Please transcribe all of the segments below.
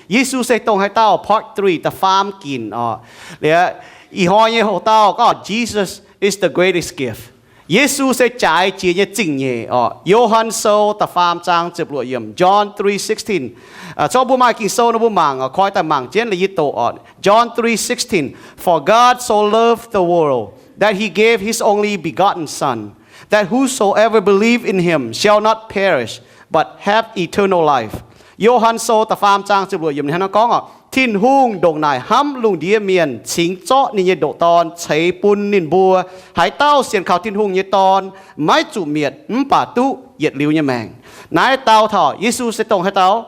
Yesu se dongh haaix dauh? Part three, da'faam ginc oc. Liuz ih hnoi nyei hoc dauh gorngv Jesus is the greatest gift. Yesu se jaaix jiex nyei zingh nyeic oc. Yo^han Sou da'faam zaang ziepc luoqc yiemc, John three sixteen. Corc mbuo maaih Ging-Sou nor mbuo mangc oc, koi daaih mangc jienv liuz yie doqc oc. John three sixteen, For God so loved the world that he gave his only begotten Son, that whosoever believe in him shall not perish but have eternal life. Yo^han Sou da'faam zaang ziepc luoqc yiemc ninh hnangv naaiv gorngv oc, Tin-Hungh ndongc naaic hnamv lungh ndiev mienh cingx zorqv ninh nyei ndoqc Dorn ceix bun ninh mbuo. Haaix dauh sienx kaux Tin-Hungh nyei Dorn maiv zuqc mietc mv baac duqv yietc liuz nyei maengc. Naaiv dau taux Yesu se dongh haaix dauh?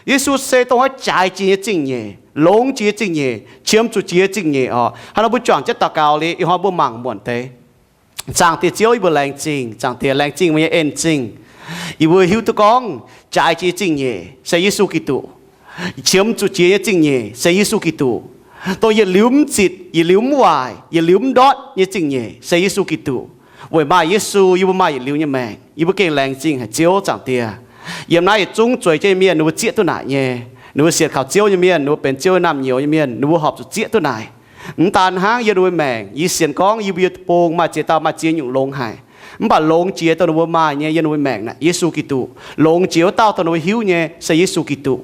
Yesu se dongh haaix? Jaaix jiex nyei zingh nyeic, longx jiex zingh nyeic, qiemx zuqc jiex zingh nyeic oc. Hnangv nor mbuo juangc jienv daux gaux liuz ih hnoi mbuo mangc muonc deix. Zaangc Diex Ziouv, yie mbuo laengz zingh. Zaangc Diex, laengz zingh meih nyei en-zingh. Yie mbuo hiuv duqv gorngv jaaix jiex zingh nyeic se Yesu Giduc. Qiemx zuqc jiex nyei zingh nyeic se Yesu Giduc. Dongh yietc liuz mv zitc, yietc liuz mv waaic, yietc liuz mv ndortv nyei zingh nyeic se Yesu Giduc. Weic maaih Yesu yie mbuo maaih yietc liuz nyei maengc. Yie mbuo gengh laengz zingh haic Ziouv Zaangc Diex. Yiem naaiv yietc zungv zueiz jienv mienh ninh mbuo zieqv duqv naaic nyei. Ninh mbuo sienx kaux Ziouv nyei mienh, ninh mbuo benx Ziouv nyei naamh nyouz nyei mienh, ninh mbuo horpc zuqc zieqv duqv naaic. Mv daan hnangv, yiem ninh mbuo maengc yie sienx gorngv yie mbuo nyei deic-bung maaih ziex dauh maaih ziex nyungc longx haic. Mv baac longx jiex dongh ninh mbuo maaih nyei yiem ninh mbuo maengc naaic Yesu Giduc. Longx jiex wuov dauh dongh ninh mbuo hiuv nyei se Yesu Giduc.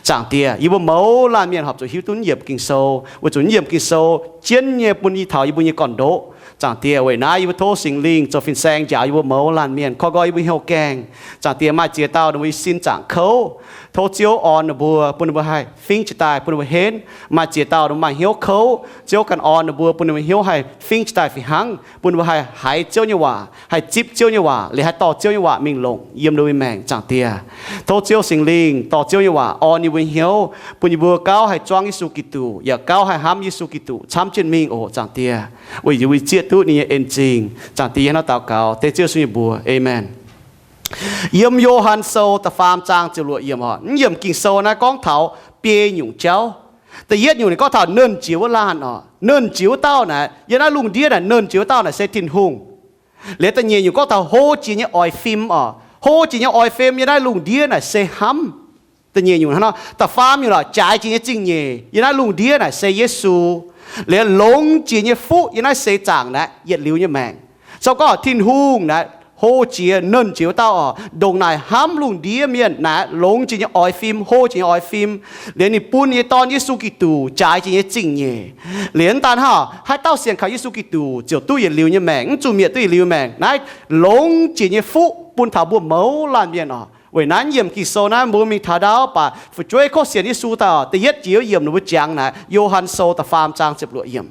Zaangc Diex, yie mbuo mouz laanh mienh horpc zuqc hiuv duqv yiemc Ging-Sou, weic zuqc yiemc Ging-Sou jienv nyei bun yie taux yie mbuo nyei gorn-ndoqv. Zaangc Diex, weic naaiv yie mbuo tov Singx Lingh zoux fin-saeng njaaux yie mbuo mouz laanh mienh, koi nqoi yie mbuo hnyouv gaengh. Zaangc Diex, maaih ziex dauh ninh mbuo nyei sin zaangc kouv. Tov Ziouv orn ninh mbuo, bun ninh mbuo haih fingv jiez daaih, bun ninh mbuo henv. Maaih ziex dauh ninh mbuo maaih hnyouv kouv, Ziouv ganh orn ninh mbuo, bun ninh mbuo hnyouv haih fingv jiez daaih fih hnangv, bun ninh mbuo haih haiz Ziouv nyei waac, haih zipv Ziouv nyei waac, liuz haih dorh Ziouv nyei waac mingh longc yiem ninh mbuo nyei maengc. Zaangc Diex, tov Ziouv Singx Lingh dorh Ziouv nyei waac orn yie mbuo hnyouv, bun yie mbuo gauh haih zuangv Yesu Giduc, yaac gauh haih hnamv Yesu Giduc camv jienv mingh oc. Zaangc Diex, weic yie mbuo zieqv duqv ninh nyei en-zingh. Zaangc Diex, yie hnangv naaiv daux gaux dengv Ziouv Yesu nyei mbuox, aamen. Yiem Yo^han Sou da'faam zaang ziepc luoqc yiemc oc, mv yiemc Ging-Sou naaiv gorngv taux biei nyungc jauv. Da'yietv nyungc ninh gorngv taux nernh jiex wuov laanh oc, nernh jiex wuov dauh naaic, yiem naaiv lungh ndiev naaic nernh jiex wuov dauh naaic se Tin-Hungh. Liuz da'nyeic nyungc gorngv taux hlo jiex nyei oix fim oc, hlo jiex nyei oix fim yiem naaiv lungh ndiev naaic se hnamv. Da'nyeic nyungc hnangv nor, da'faam nyungc lorqc, jaaix jiex nyei zingh nyeic yiem naaiv lungh ndiev naaic se Yesu. Liuz longx jiex nyei fuqv yiem naaiv seix zaangc naaic yietc liuz nyei maengc. Sau gorngv Tin-Hungh naaic hlo jiex, nernh jiex wuov dauh oc, ndongc naaic hnamv lungh ndiev mienh naaic, longx jiex nyei oix fim, hlo jiex nyei oix fim. Liuz ninh bun nyei Dorn Yesu Giduc jaaix jiex nyei zingh nyeic. Liuz mv daan hnangv, haaix dauh sienx kaux Yesu Giduc ziouc duqv yietc liuz nyei maengc, mv zuqc mietc, duqv yietc liuz maengc. Naaiv longx jiex nyei fuqv bun taux mbuo mouz laanh mienh oc. Weic naaiv yiemc Ging-Sou naaiv mbuo mingh taux ndau, mv baac fu'jueiv kov sienx Yesu dauh da'yietv jiex yiemc ninh mbuo jangx naaic, Yo^han Sou da'faam zaang ziepc luoqc yiemc.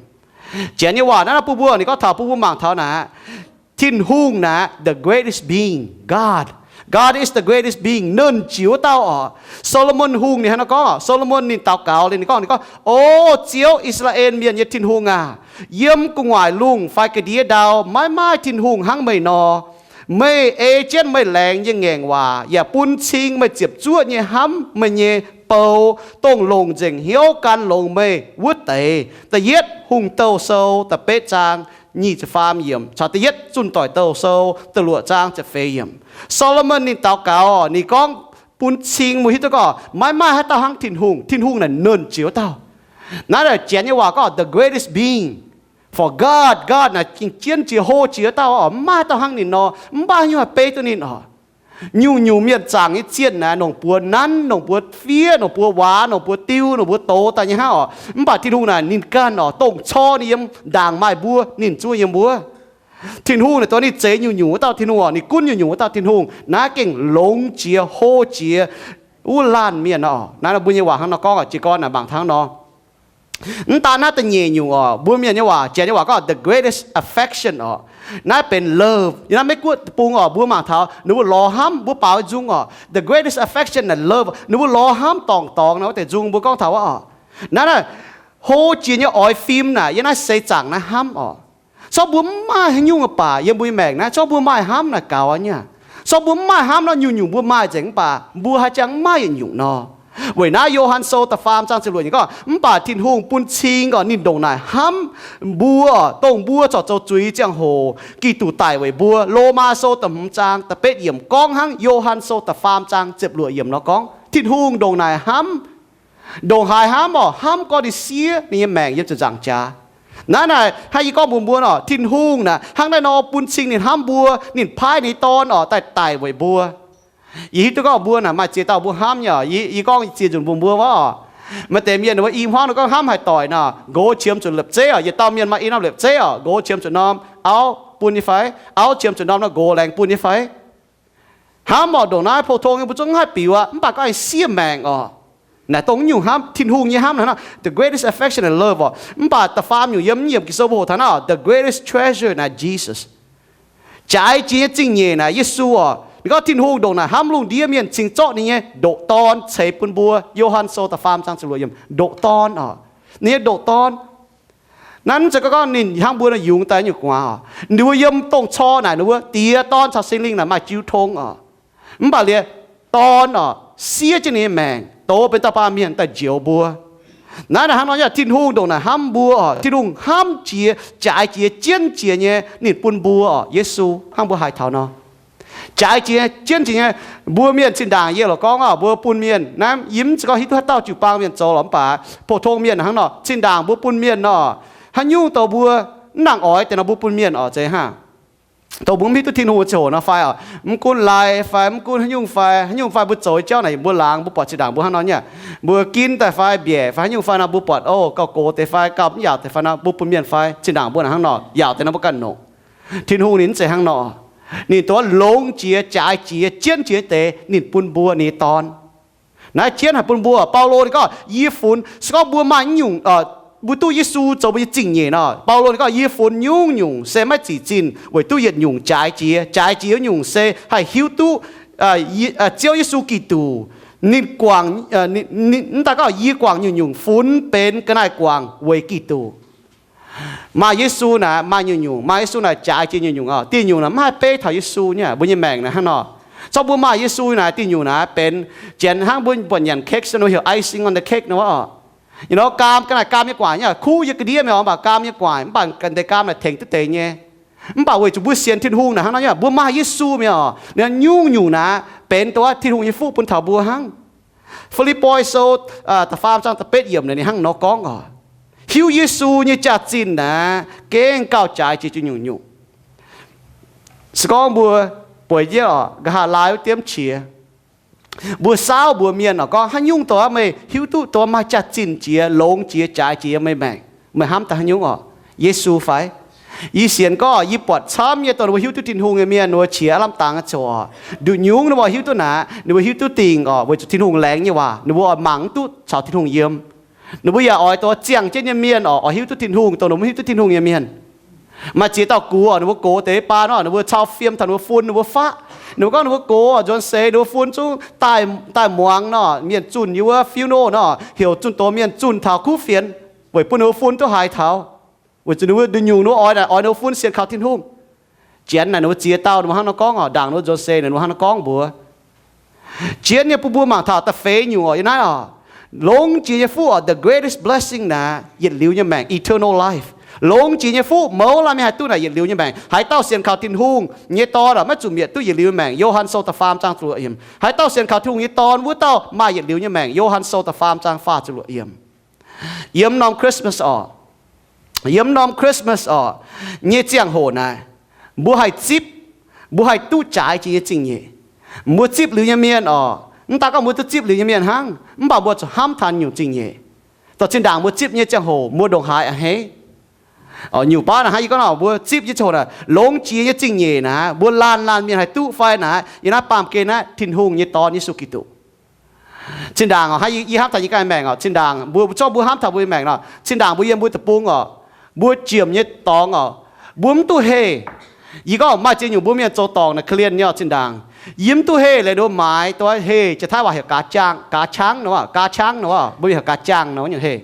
Janx nyei waac naaiv bun mbuo, ninh gorngv taux bun mbuo mangc taux naaic, Tin-Hungh naaic, the greatest being, God. God is the greatest being, nernh jiex wuov dauh oc. Solomon Hungh ninh hnangv naaiv gorngv oc, Solomon ninh daux gaux liuz ninh gorngv, ninh gorngv, O Ziouv, I^saa^laa^en Mienh nyei Tin-Hungh aac, yiem gu'nguaaic lungh fai ga'ndiev ndau maiv maaih Tin-Hungh hnangv meih nor. Meih ei jienv meih laengz nyei ngaengc waac yaac bun cing meih ziepc zuoqv nyei hnamv meih nyei bou, dongh longc nzengc hnyouv gan longx meih wuov deix. Da'yietv Hungh Douh Sou da'betv zaang nyic ziepc faam yiemc caux da'yietv Zunh Doic Douh Sou da'luoqc zaang ziepc feix yiemc. Solomon ninh daux gaux, ninh gorngv bun cing mbuo hiuv duqv gorngv maiv maaih haaix dauh hnangv Tin-Hungh. Tin-Hungh naaic nernh jiex wuov dauh. Naaiv Janx nyei waac gorngv the greatest being, for God, God naaic gengh jienv jiex, hlo jiex wuov dauh oc. Mv maaih haaix dauh hnangv ninh nor, mv baac haaix nyungc haih beiv duqv ninh oc. Nyungc-nyungc mienh zaangc nyei zienh naaic, nongc buoz nanv, nongc buoz fiev, nongc buoz waac, nongc buoz diu, nongc buoz doz daaih nyei hnangv oc. Mv baac Tin-Hungh naaic ninh ganh oc, dongh corc ninh yiem ndaangc maaih mbuo, ninh zungv yiem wuov. Tin-Hungh naaic dongh ninh zeix nyungc-nyungc wuov dauh Tin-Hungh oc, ninh gunv nyungc-nyungc wuov dauh Tin-Hungh. Naaiv gengh longx jiex, hlo jiex wuov laanh mienh oc. Naaiv mbuo nyei waac hnangv nor gorngv oc, jiez gorn naaic mangc hnangv nor. Mv daan naaiv da'nyeic nyungc oc, mbuo mienh nyei waac, Janx nyei waac gorngv the greatest affection oc. Naaiv benx love. Yiem naaiv Meiv Guoqv deic-bung oc, mbuo mangc taux ninh mbuo lorz hnamv, mbuo baaux nzung oc. The greatest affection and love, ninh mbuo lorz hnamv dorngc dorngx nor wuov deix nzung mbuo gorngv taux wuov oc. Naaiv naaic, hlo jiex nyei oix fim naaic yiem naaiv seix zaangc naaiv hnamv oc. Corc mbuo mv maaih haaix nyungc baac yiem mbuo nyei maengc naaiv, corc mbuo maaih hnamv naaic gaux nyei. Corc mbuo mv maaih hnamv nor, nyungc-nyungc mbuo maaih nzengc mv baac mbuo haaix jangx mv maaih yietc nyungc nor. Weic naaiv Yo^han Sou da'faam zaang ziepc luoqc nyei gorngv, mv baac Tin-Hungh bun cing oc, ninh ndongc naaic hnamv mbuo, dongh mbuo corc zoux zuiz ziangh hoc Giduc daic weic mbuo. Lomaa Sou da'hmz zaang da'betv yiemc gorngv hnangv Yo^han Sou da'faam zaang ziepc luoqc yiemc nor gorngv, Tin-Hungh ndongc naaic hnamv Ndongc haaix hnamv orqc? Hnamv gorngv ninh siev ninh nyei maengc yiem ziepc nzaangc jaax. Naaiv naaic hnangv yie gorngv mbuox mbuo orqc, Tin-Hungh naaic hnangv naaiv nor bun cing ninh hnamv mbuo, ninh paaiv ninh nyei Dorn orqc daaih daic weic mbuo. Yie hiuv duqv gorngv mbuo naaic maaih ziex dauh mbuo hnamv nyei orqc. Yie, yie gorngv ziex nzunc mbuox mbuo orqc. Maaih deix mienh wuov i hmuangv nor gorngv hnamv haih doic nor, nqox qiemx zuqc liepc zeiv orqc. Yietc dauh mienh maaih i norm liepc zeiv orqc, nqox qiemx zuqc norm auv bun nyei fai? Auv qiemx zuqc norm nor nqox laengz bun nyei fai? Hnamv orqc, ndongc naaiv pou-tong nyei mbuo zungv haih biux aqv. Mv baac gorngv siev maengc orqc, naaic dongh nyungc hnamv, Tin-Hungh nyei hnamv naaic, the greatest affection and love orqc. Mv baac da'faam nyungc yiem, yiem Ging-Sou mbuo hoqc taux naaiv, the greatest treasure naaic Jesus. Jaaix jiex nyei zingh nyeic naaic Yesu orqc. Ninh gorngv Tin-Hungh ndongc naaic hnamv lungh ndiev mienh cingx zorqv ninh nyei ndoqc Dorn ceix bun mbuo. Yo^han Sou da'faam zaang ziepc luoqc yiemc, ndoqc Dorn orqc. Ninh nyei ndoqc Dorn. Naaiv mv zeiz gorngv ninh hnangv mbuo nor yungz daaih nyungc gu'nguaaz orqc. Ninh mbuo yiem dongh cor naaic ninh mbuo Diex, Dorn caux Singx Lingh naaic maaih jiu tong orqc. Mv baac liuz Dorn orqc siev jienv ninh nyei maengc dox benx dauh baamh mienh daaih njoux mbuo. Naaiv naaic hnangv nor nyei, Tin-Hungh ndongc naaic hnamv mbuo orqc. Tin-Hungh hnamv jiex, jaaix jiex, jienv jiex nyei ninh bun mbuo orqc, Yesu, hnangv mbuo haiz taux nor. Jaaix jiex, jienv jiex nyei. Mbuo mienh zinh ndaangc yie lorqc gorngv orqc, mbuo bun mienh naaiv, yie mv zeiz gorngv hiuv duqv haaix dauh jiu-baang mienh zoux lorqc, mv baac pou-tong mienh hnangv nor, zinh ndaangc mbuo bun mienh nor, haaix nyungc douh mbuo mv nangc oix deix nor mbuo bun mienh orqc, zeiz hnangv. Dongh mbuo mv hiuv duqv Tin-Hungh ziangh hoc nor fai orqc, mv gunv lai fai mv gunv haaix nyungc fai, haaix nyungc fai mbuo zoux jauv naaic mbuo laangz mbuo buatc zinh ndaangc mbuo hnangv nor nyei. Mbuo ginv daaih fai mbiaeqc fai haaix nyungc fai nor mbuo buatc, o, gauh gox deix fai gauh mv yaauc deix fai nor mbuo bun mienh fai, zinh ndaangc mbuo naaic hnangv nor, yaauc deix nor mbuo ganh nongc. Tin-Hungh ninh mv zeiz hnangv nor. Ninh dongh longx jiex, jaaix jiex, jienv jiex deix ninh bun mbuo ninh nyei Dorn. Naaiv jienv haih bun mbuo. Baulo ninh gorngv, yie funx, se gorngv mbuo maaih nyungc, mbuo duqv Yesu zoux mbuo nyei zingh nyeic nor, Baulo ninh gorngv, yie funx nyungc-nyungc se maiv zic zinh weic duqv yietc nyungc jaaix jiex. Jaaix jiex nyungc se haih hiuv duqv Ziouv Yesu Giduc. Ninh guangc, mv daaih gorngv yie guangc nyungc-nyungc, funx benx ga'naaiv guangc weic Giduc. Maaih Yesu naaic maaih nyungc-nyungc, maaih Yesu naaic jaaix jiex nyungc-nyungc orqc. Diuh nyungc naaic mv haih beiv taux Yesu nyei. Mbuo nyei maengc naaic hnangv nor, zorqv mbuo maaih Yesu naaic diuh nyungc naaic benx, janx hnangv mbuo buatc nyanc cake nor heuc icing on the cake nor orqc. Ninh nor gaam, ga'naaiv gaam nyei gu'nguaaic nyei, kuv yie ga'ndiev mi'aqv, mv baac gaam nyei gu'nguaaic, mv baac ga'naaiv gaam naaic tengx duqv deix nyei. Mv baac weic zuqc mbuo sienx Tin-Hungh naaic hnangv nor nyei, mbuo maaih Yesu mi'aqv orqc, ninh nyungc-nyungc naaic benx dongh Tin-Hungh nyei fuqv bun taux mbuo hnangv. Fi^lipv^poi Sou da'faam zaang da'betv yiemc naaic ninh hnangv nor gorngv orqc, hiuv Yesu nyei jaax-zinh naaic gengh gauh jaaix jiex nyungc-nyungc. Se gorngv mbuo bueix jienv orqc, nqa'haav laai wuov diemv qiex, mbuo saauv mbuox mienh orqc, gorngv haaix nyungc dongh meih hiuv duqv dongh maaih jaax-zinh jiex, longx jiex, jaaix jiex yiem meih maengc, meih hnamv daaih haaix nyungc orqc? Yesu fai? Yie sienx gorngv yie buatc camv nyei dongh ninh mbuo hiuv duqv Tin-Hungh nyei mienh, ninh mbuo qiex aav lamh dangx nyei ziangh hoc, nduqc nyungc ninh mbuo hiuv duqv naaic, ninh mbuo hiuv duqv dingc orqc, weic zuqc Tin-Hungh laengz nyei waac ninh mbuo oix mangc mv duqv caux Tin-Hungh yiem. Ninh mbuo yaac oix dongh ziangh jienv nyei mienh orqc, oix hiuv duqv Tin-Hungh dongh ninh mbuo mv hiuv duqv Tin-Hungh nyei mienh. Maaih ziex dauh gox orqc, ninh mbuo gox deix baan orqc, ninh mbuo cau fiem taux ninh mbuo fun, ninh mbuo faqv. Ninh mbuo gorngv ninh mbuo gox orqc, nzuonx seix ninh mbuo fun zungv daaih muangx nor, mienh zunh yiem wuov funeral nor, heuc zunh doz mienh zunh taux kuv fienx, weic bun ninh mbuo fun duqv haiz taux. Weic zuqc ninh mbuo nduqc nyungc ninh mbuo oix, oix ninh mbuo fun sienx kaux Tin-Hungh. Janx naaic ninh mbuo ziex dauh ninh mbuo hnangv nor gorngv orqc, ndaangc ninh mbuo nzuonx seix ninh mbuo hnangv nor gorngv mbuox. Janx nyei bun mbuo mangc taux da'feix nyungc orqc, yiem naaiv orqc, longx jiex nyei fuqv orqc, the greatest blessing naaic yietc liuz nyei maengc, eternal life. Longx jiex nyei fuqv mouz laanh mienh haih duqv naaic yietc liuz nyei maengc. Haaix dauh sienx kaux Tin-Hungh nyei Dorn orqc, maiv zuqc mietc duqv yietc liuz nyei maengc. Yo^han Sou da'faam zaang ziepc luoqc yiemc. Haaix dauh sienx kaux Tin-Hungh nyei Dorn, wuov dauh maaih yietc liuz nyei maengc. Yo^han Sou da'faam zaang faah ziepc luoqc yiemc. Yiem norm Christmas orqc, yiem norm Christmas orqc nyei ziangh hoc naaic, mbuo haih zipv, mbuo haih duqv jaaix jiex nyei zingh nyeic. Mbuo zipv liuz nyei mienh orqc, mv daaih gorngv mbuo duqv zipv liuz nyei mienh hnangv, mv baac mbuo zuqc hnamv taux nyungc zingh nyeic. Dorh zinh ndaangc mbuo zipv nyei ziangh hoc mbuo ndongc haaix a'hneiv. Nyungc baav naaic hnangv yie gorngv nor, mbuo zipv nyei ziangh hoc naaic, longx jiex nyei zingh nyeic naaic, mbuo laanh laanh mienh haih duqv fai naaic, yiem naaiv baamh gen naaiv Tin-Hungh nyei Dorn, Yesu Giduc. Zinh ndaangc hnangv yie hnamv taux yie ganh maengc orqc, zinh ndaangc mbuo zorqv mbuo hnamv taux mbuo nyei maengc nor, zinh ndaangc mbuo yiem mbuo deic-bung orqc, mbuo jiemc nyei dorngx orqc, mbuo mv duqv heh. Yie gorngv maaih ziex nyungc mbuo mienh zoux dorngc naaic, korv-lienh nyei orqc, zinh ndaangc yie mv duqv heh leiz nduov maaiz dongh heh, jiex Taiv waac heuc กาจ้าง, กาช้าง nor, กาช้าง nor, mbuo mienh heuc กาจ้าง nor nyungc heh.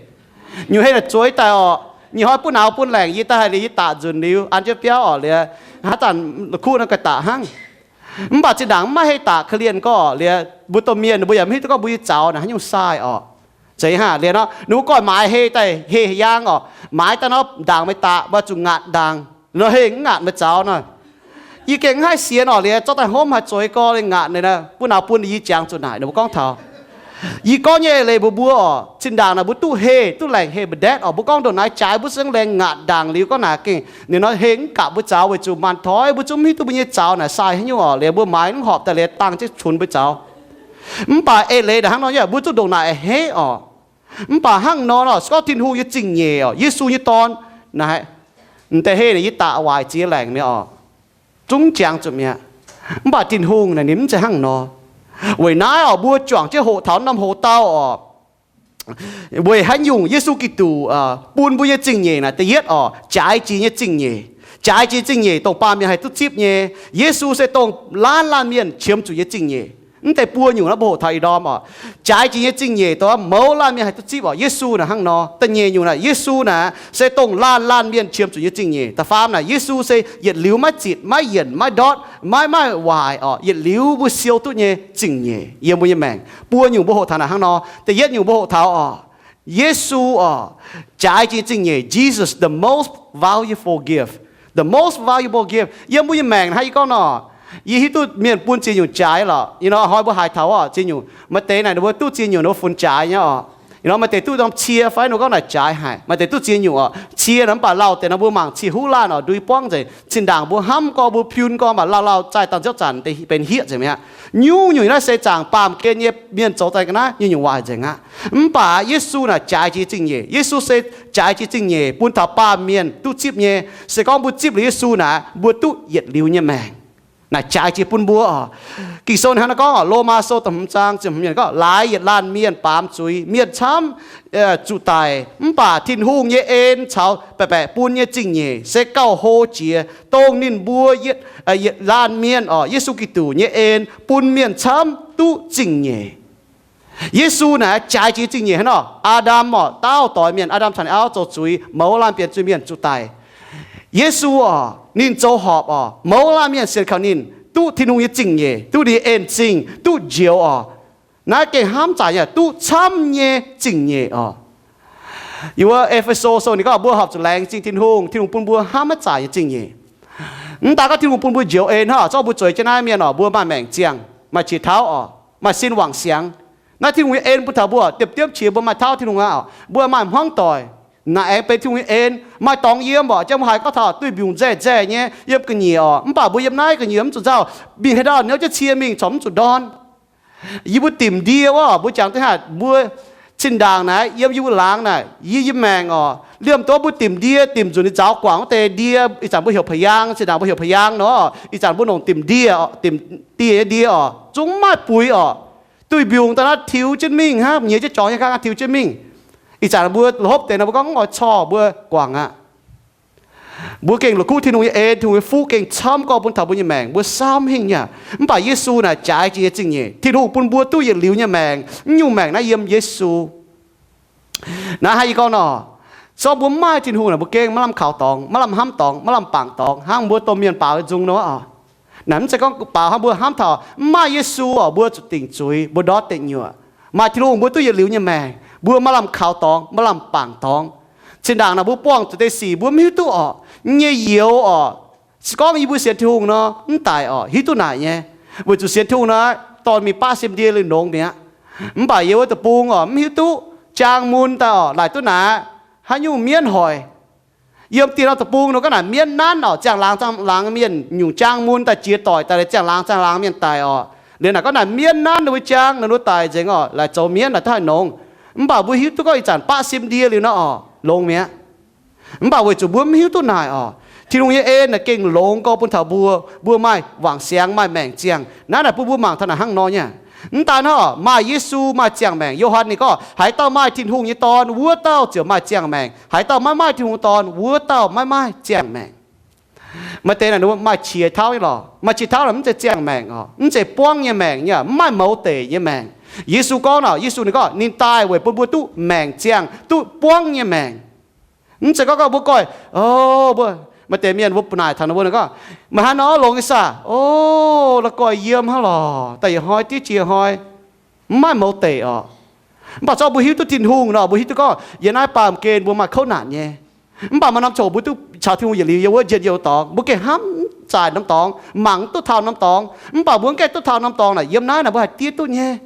Nyungc heh naaic zueiz daaih orqc, nyei hnoi butv nauz bun laengc yie daaih haih liuz yie daqc nzunc liuz an jienv biauv orqc, liuz haaix zanc kuv nor ga'daqc hnangv. Mv baac zinh ndaangc mv maaih heh daqc, korv-lienh gorngv liuz mbuo domh mienh ninh mbuo yaac mv hiuv duqv gorngv mbuo nyei zaux naaic haaix nyungc sai orqc. Zeiz hnangv liuz nor ninh mbuo gorngv maaiz heh daaih heh yaang orqc, maaiz daaih nor ndaangc meih daqc, mbuo zuqc ngaatc ndaangc nor, heh mv ngaatc meih zaux nor. Yie gengh mv haih sienx orqc, liuz zorqv daaih hopv haih zueiz gorx liuz ngaatc naaic, butv nauz bun yie jangx zuqc naaic ninh mbuo gorngv taux Yie gorngv nyei eix leiz mbuox mbuo oc, zinh ndaangc naaic mbuo duqv heh, duqv laengc heh mbu'ndetv oc. Mbuo gorngv ndongc naaiv jaaix mbuo se laengz ngaatc ndaangc liuz gorngv naaic gengh ninh nor heng mv gapc mbuo zaux weic zuqc maanc toi mbuo zungv mv hiuv duqv mbuo nyei zaux naaic sai haaix nyungc oc, liuz mbuo maaiz mv horpc daaih liuz dangh jienv cunx mbuo zaux. Mv baac eix leiz naaic hnangv nor nyei, mbuo zungv ndongc naaic a'hneiv oc. Mv baac hnangv nor nor, se gorngv Tin-Hungh nyei zingh nyeic oc, Yesu nyei Dorn naaic, m'deix heh naaic yie daaih waaic ziex laengc mi'aqv oc, zungv jangx zuqc mi'aqv. Mv baac Tin-Hungh naaic ninh mv zeiz hnangv nor. Weic naaiv oc, mbuo juangc jienv hoqc taux norm hoc-dauh oc, weic haaix nyungc Yesu Giduc bun mbuo nyei zingh nyeic naaic. Da'yietv oc, jaaix jiex nyei zingh nyeic. Jaaix jiex zingh nyeic dongh baamh mienh haih duqv zipv nyei. Yesu se dongh laanh laanh mienh qiemx zuqc nyei zingh nyeic. Mv deix buo nyungc naaiv mbuo hoqc taux ih ndorm oc, jaaix jiex nyei zingh nyeic dongh mouz laanh mienh haih duqv zipv oc. Yesu naaic hnangv nor. Da'nyeic nyungc naaic, Yesu naaic se dongh laanh laanh mienh qiemx zuqc nyei zingh nyeic. Da'faam naaic, Yesu se yietc liuz maiv zitc, maiv yienc, maiv ndortv, maiv maaih waaic oc, yietc liuz mbuo siou duqv nyei zingh nyeic yiem mbuo nyei maengc. Buo nyungc mbuo hoqc taux naaic hnangv nor. Da'yietv nyungc mbuo hoqc taux oc, Yesu oc, jaaix jiex zingh nyeic. Jesus, the most valuable gift, the most valuable gift yiem mbuo nyei maengc. Hnangv yie gorngv nor, yie hiuv duqv mienh bun ziex nyungc jaaix lorqc. Ih hnoi mbuo haiz taux oc, ziex nyungc. Maaih deix naaic ninh mbuo duqv ziex nyungc ninh mbuo funx jaaix nyei oc. Ih hnoi maaih deix duqv norm cie fai ninh mbuo gorngv naaic jaaix haic. Maaih deix duqv ziex nyungc oc. Cie naaic mv baac lauh deix nor mbuo mangc cie huv laanh oc, ndui buangv nzengc. Zinh ndaangc mbuo hnamv gorngv mbuo piun gorngv mv baac lauh lauh zaih dangh nziouv zanc benx hieqv nzengc mi'aqv. Nyungc-nyungc naaiv se zaangc baamh gen nyei mienh zoux daaih ga'naaiv nyungc-nyungc waaic nzengc aqv. Mv baac Yesu naaic jaaix jiex zingh nyeic. Yesu se jaaix jiex zingh nyeic bun taux baamh mienh duqv zipv nyei. Se gorngv mbuo zipv liuz Yesu naaic, mbuo duqv yietc liuz nyei maengc. Naaic jaaix jiex bun mbuo oc. Ging-Sou hnangv naaiv gorngv oc, Lomaa Sou da'hmz zaang ziepc hmz gorngv, laaix yietc laanh mienh baamz zuiz, mienh camv zuqc daic, mv baac Tin-Hungh nyei en caux baeqc baeqc bun nyei zingh nyeic se gauh hlo jiex, dongh ninh mbuo yietc, yietc laanh mienh oc, Yesu Giduc nyei en bun mienh camv duqv zingh nyeic. Yesu naaic jaaix jiex zingh nyeic hnangv nor. Aa^ndam oc, daauh doix mienh, Aa^ndam caux ninh auv zoux zuiz, mouz laanh bienx zuiz-mienh zuqc daic. Yesu oc, ninh zoux horpc oc, mouz laanh mienh sienx kaux ninh, duqv Tin-Hungh nyei zingh nyeic, duqv ninh nyei en-zingh, duqv njoux oc. Naaiv gengh hnamv zaaic nyei, duqv camv nyei zingh nyeic oc. Yiem wuov E^fe^so Sou ninh gorngv mbuo horpc zuqc laengz zingh Tin-Hungh, Tin-Hungh bun mbuo hnamv maiv zaaic nyei zingh nyeic. Mv daaih gorngv Tin-Hungh bun mbuo njoux en hnangv, zorqv mbuo zueiz jienv naaiv mienh oc, mbuo maaih maengc ziangh, maaih qiex tauv oc, maaih sin wangc siangx. Naaiv Tin-Hungh nyei en bun taux mbuo, diemv-diemv qiex mbuo maaih tauv Tin-Hungh aqv oc, mbuo maaih hmuangv doic. Naaiv aengx benx Tin-Hungh nyei en. Maaih dorngx yiem oc, jang mbuo haiz gorngv taux duih mbiungc nzengh nzengh nyei, yiem ga'nyiec oc, mv baac mbuo yiem naaiv ga'nyiec mv zuqc nzauh, mingh haaix dauh niouv jienv cie mingh corc mv zuqc ndorn. Yie mbuo dimc ndie wuov, mbuo jangx da'haav mbuo zinh ndaangc naaiv yiem yie mbuo laangz naaic, yie, yie maengc oc, liemh dov mbuo dimc ndie, dimc nzunc ninh nzaaux guangc wuov deix ndie, ih zanc mbuo heuc พะยาง, zinh ndaangc mbuo heuc พะยาง nor, ih zanc mbuo longc dimc ndie, dimc dieh nyei ndie oc, zungv mv maaih buix oc. Duih mbiungc daaih naaiv tiux jienv mingh hnangv, nyiex jienv jorngx nyei ga'naaiv tiux jienv mingh. Ih zanc mbuo hopv deix nor mbuo gorngv mv oix corc mbuo guangc aqv. Mbuo gengh la'kuqv Tin-Hungh nyei en, Tin-Hungh nyei fuqv gengh camv gorngv bun taux mbuo nyei maengc, mbuo samv hingh nyei aqv. Mv baac Yesu naaic jaaix jiex nyei zingh nyeic. Tin-Hungh bun mbuo duqv yietc liuz nyei maengc. Mv nyungc maengc naaiv yiem Yesu. Naaiv hnangv yie gorngv nor, zorqv mbuo mv maaih Tin-Hungh naaic, mbuo gengh maiv lamh kaux dorngx, maiv lamh hnamv dorngx, maiv lamh bangc dorngx hnangv mbuo domh mienh baaux nzung nor oc. Naaic mv zeiz gorngv baaux hnangv mbuo hnamv taux mv maaih Yesu oc, mbuo zuqc dingc zuiz, mbuo ndortv deic nyuoqc. Maaih Tin-Hungh mbuo duqv yietc liuz nyei maengc, mbuo maiv lamh kaux dorngx, maiv lamh bangc dorngx. Zinh ndaangc naaic mbuo buangh zuqc deix sic mbuo mv hiuv duqv oc, nyei youz oc. Se gorngv yie mbuo sienx Tin-Hungh nor, mv daic oc, hiuv duqv naaic nyei. Weic zuqc sienx Tin-Hungh nor, dorh mingh baqv siem ndie liuz longx mi'aqv. Mv baac yie wuov deic-bung oc, mv hiuv duqv jaang mun daaih oc, laaic duqv naaic haaix nyungc mienv hoic. Yiem dieh norm deic-bung nor, gorngv naaic mienv nanv oc, ziangh laangz ziangh laangz mienh nyungc jaang mun daaih jiex doic daaih, ziangh laangz ziangh laangz mienh daic oc. Liuz naaic gorngv naaic mienv nanv ninh mbuo jaang, ninh mbuo daic nzengc oc, laaic zoux mienv naaic duqv haih nongx. Mv baac mbuo hiuv duqv gorngv ih zanc baqv siem ndie liuz nor oc, longx mi'aqv. Mv baac weic zuqc mbuo mv hiuv duqv naaic oc, Tin-Hungh nyei en naaic gengh longx gorngv bun taux mbuo, mbuo maaih wangc siangx, maaih maengc ziangh. Naaiv naaic bun mbuo mangc taux naaic hnangv nor nyei. Mv daan hnangv, maaih Yesu maaih ziangh maengc. Yo^han ninh gorngv, haaix dauh maaih Tin-Hungh nyei Dorn, wuov dauh ziouc maaih ziangh maengc. Haaix dauh maiv maaih Tin-Hungh Dorn, wuov dauh maiv maaih ziangh maengc. Maaih deix naaic maaih qiex tauv nyei lorqc. Maaih qiex tauv naaic mv zeiz ziangh maengc oc, mv zeiz buangv nyei maengc nyei, mv maaih mouz deic nyei maengc. Yesu gorngv nor, Yesu ninh gorngv ninh daaih weic bun mbuo duqv maengc ziangh, duqv buangv nyei maengc. Mv zeiz gorngv gorngv mbuo goiv, o, mbuo, maaih deix mienh mbuo naaic taux ninh mbuo gorngv, meih haaix nor longx nyei saah? O, la'goih yiem hnangv lorqc, daaih yietc hnoi diev jiex hnoi, mv maaih mouz deic oc. Mv baac zorqv mbuo hiuv duqv Tin-Hungh nor, mbuo hiuv duqv gorngv yiem naaiv baamh gen mbuo maaih kouv naanc nyei. Mv baac maaih norm ziangh hoc mbuo duqv caux Tin-Hungh yietc liuz yiem wuov njien-youh dorngx, mbuo gengh hnamv zaaic norm dorngx, mangc duqv taux norm dorngx. Mv baac mbuo mv gaengh duqv taux norm dorngx naaic, yiem naaiv naaic mbuo haih diev duqv nyei.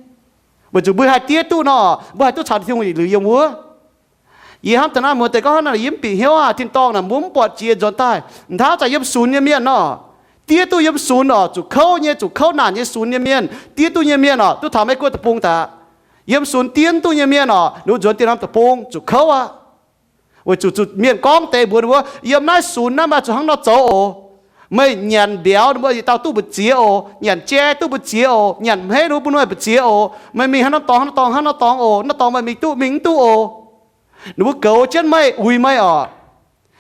Weic zuqc mbuo haih diev duqv nor, mbuo haih duqv caux Tin-Hungh yietc liuz yiem wuov. Yie hnamv daaih naaiv muoz deix gorngv hnangv naaic, yie mv bieqc hnyouv aac, tin-dorngh naaic mbuo mv buatc jiex nzuonx daaih. Hnangv haaix zanc yiem sunx nyei mienh nor, diev duqv yiem sunx oc, zuqc kouv nyei, zuqc kouv naanc nyei sunx nyei mienh, diev duqv nyei mienh oc, duqv taux Meiv Guoqv deic-bung daaih. Yiem sunx diev duqv nyei mienh oc, ninh mbuo nzuonx dieh norm deic-bung zuqc kouv aqv. Weic zuqc zuqc mienh gorngv deix mbuox ninh mbuo, yiem naaiv sunx naaiv maaih zuqc hnangv nor zoux oc. Meih nyanc mbiauz ninh mbuo yietc dauh duqv mbu'ziex oc, nyanc jai duqv mbu'ziex oc, nyanc hmeiv ninh mbuo bun meih mbu'ziex oc, meih mingh hnangv naaiv dorngx, hnangv naaiv dorngx, hnangv naaiv dorngx oc, naaiv dorngx meih mingh duqv, mingh mv duqv oc. Ninh mbuo goux jienv meih, uix meih oc.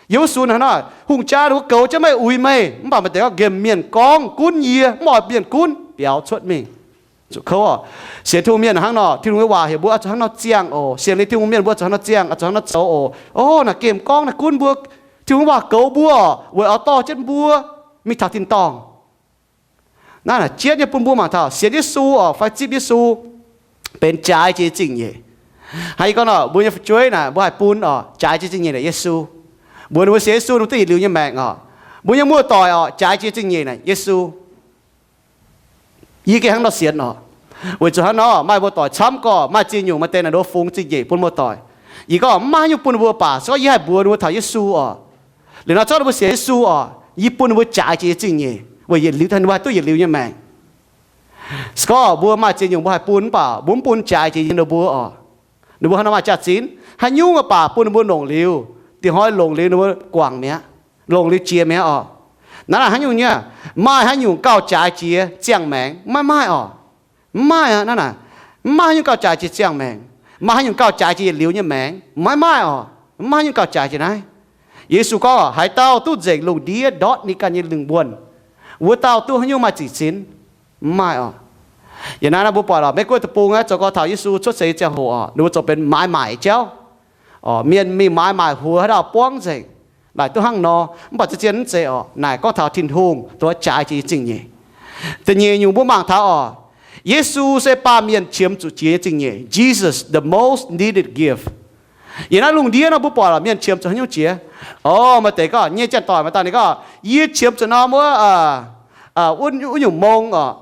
Yiem wuov sunx hnangv nor, hungh jaa ninh mbuo goux jienv meih, uix meih, mv baac maaih deix gorngv nqemh mienh gorngv gunv yie, mv oix mienh gunv, biaux cuotv mingh. Zuqc kouv oc. Sienx Tin-Hungh mienh hnangv nor, Tin-Hungh nyei waac heuc mbuo oix zuqc hnangv nor ziangh oc. Sienx liuz Tin-Hungh mienh mbuo zuqc hnangv nor ziangh, oix zuqc hnangv nor zoux oc. Ov, naaic gemh gorngv naaic gunv mbuo, Tin-Hungh waac goux mbuo oc, weic oix dorh jienv mbuo mingh taux tin-dorngh. Naaiv naaic jienv nyei bun mbuo mangc taux sienx Yesu oc fai zipv Yesu benx jaaix jiex zingh nyeic. Hnangv yie gorngv nor, mbuo nyei fu'jueiv naaic mbuo haih bun oc, jaaix jiex zingh nyeic naaic Yesu. Mbuox ninh mbuo sienx Yesu ninh mbuo duqv yietc liuz nyei maengc oc. Mbuo nyei muoz-doic oc, jaaix jiex zingh nyeic naaic Yesu. Yie gengh hnangv nor sienx oc. Weic zuqc hnangv nor maaih muoz-doic camv gorqv maaih ziex nyungc, maaih deix naaic ninh mbuo fungx zingh nyeic bun muoz-doic. Yie gorngv mv maaih haaix nyungc bun ninh mbuo baac se gorngv yie haih mbuox ninh mbuo taux Yesu oc. Liuz nor zorqv ninh mbuo sienx Yesu oc, yie bun ninh mbuo jaaix jiex zingh nyeic weic yietc liuz ninh mbuo haih duqv yietc liuz nyei maengc. Se gorngv mbuo maaih ziex nyungc mbuo haih bun mv baac mbuo mv bun jaaix jiex ninh mbuo oc. Ninh mbuo hnangv nor maaih jaax-zinh haaix nyungc baac bun ninh mbuo longc liuz, diex hnoi longc liuz ninh mbuo guangc mi'aqv, longc liuz jiex mi'aqv oc. Naaiv naaic haaix nyungc nyei, maaih haaix nyungc gauh jaaix jiex ziangh maengc? Maiv maaih oc. Mv maaih aqv. Naaiv naaic mv maaih haaix nyungc gauh jaaix jiex ziangh maengc. Maaih haaix nyungc gauh jaaix jiex yietc liuz nyei maengc? Maiv maaih oc. Mv maaih haaix nyungc gauh jaaix jiex naaiv. Yesu gorngv, haaix dauh duqv nzengc lungh ndiev ndortv ninh ganh nyei lingh wuonh, wuov dauh duqv haaix nyungc maaih ziqc zinx? Mv maaih oc. Yiem naaiv nor mbuo buatc oc, Meiv Guoqv deic-bung aeqv, zoux gorx taux Yesu cuotv seix nyei ziangh hoc oc, ninh mbuo zoux benx maaiz maaic jauv. Mienh mingh maaiz maaic huox haaix dauh buangv nzengc, laaic duqv hnangv nor. Mv baac zien mv zeiz oc. Naaic gorngv taux Tin-Hungh dongh jaaix jiex zingh nyeic. Da'nyeic nyungc mbuo mangc taux oc, Yesu se baamh mienh qiemx zuqc jiex nyei zingh nyeic. Jesus, the most needed gift. Yiem naaiv lungh ndiev nor mbuo buatc oc, mienh qiemx zuqc haaix nyungc jiex? O, maaih deix gorngv nyei janx-doic maaih dauh ninh gorngv, yie qiemx zuqc norm wuov, wuov nyungc mong oc,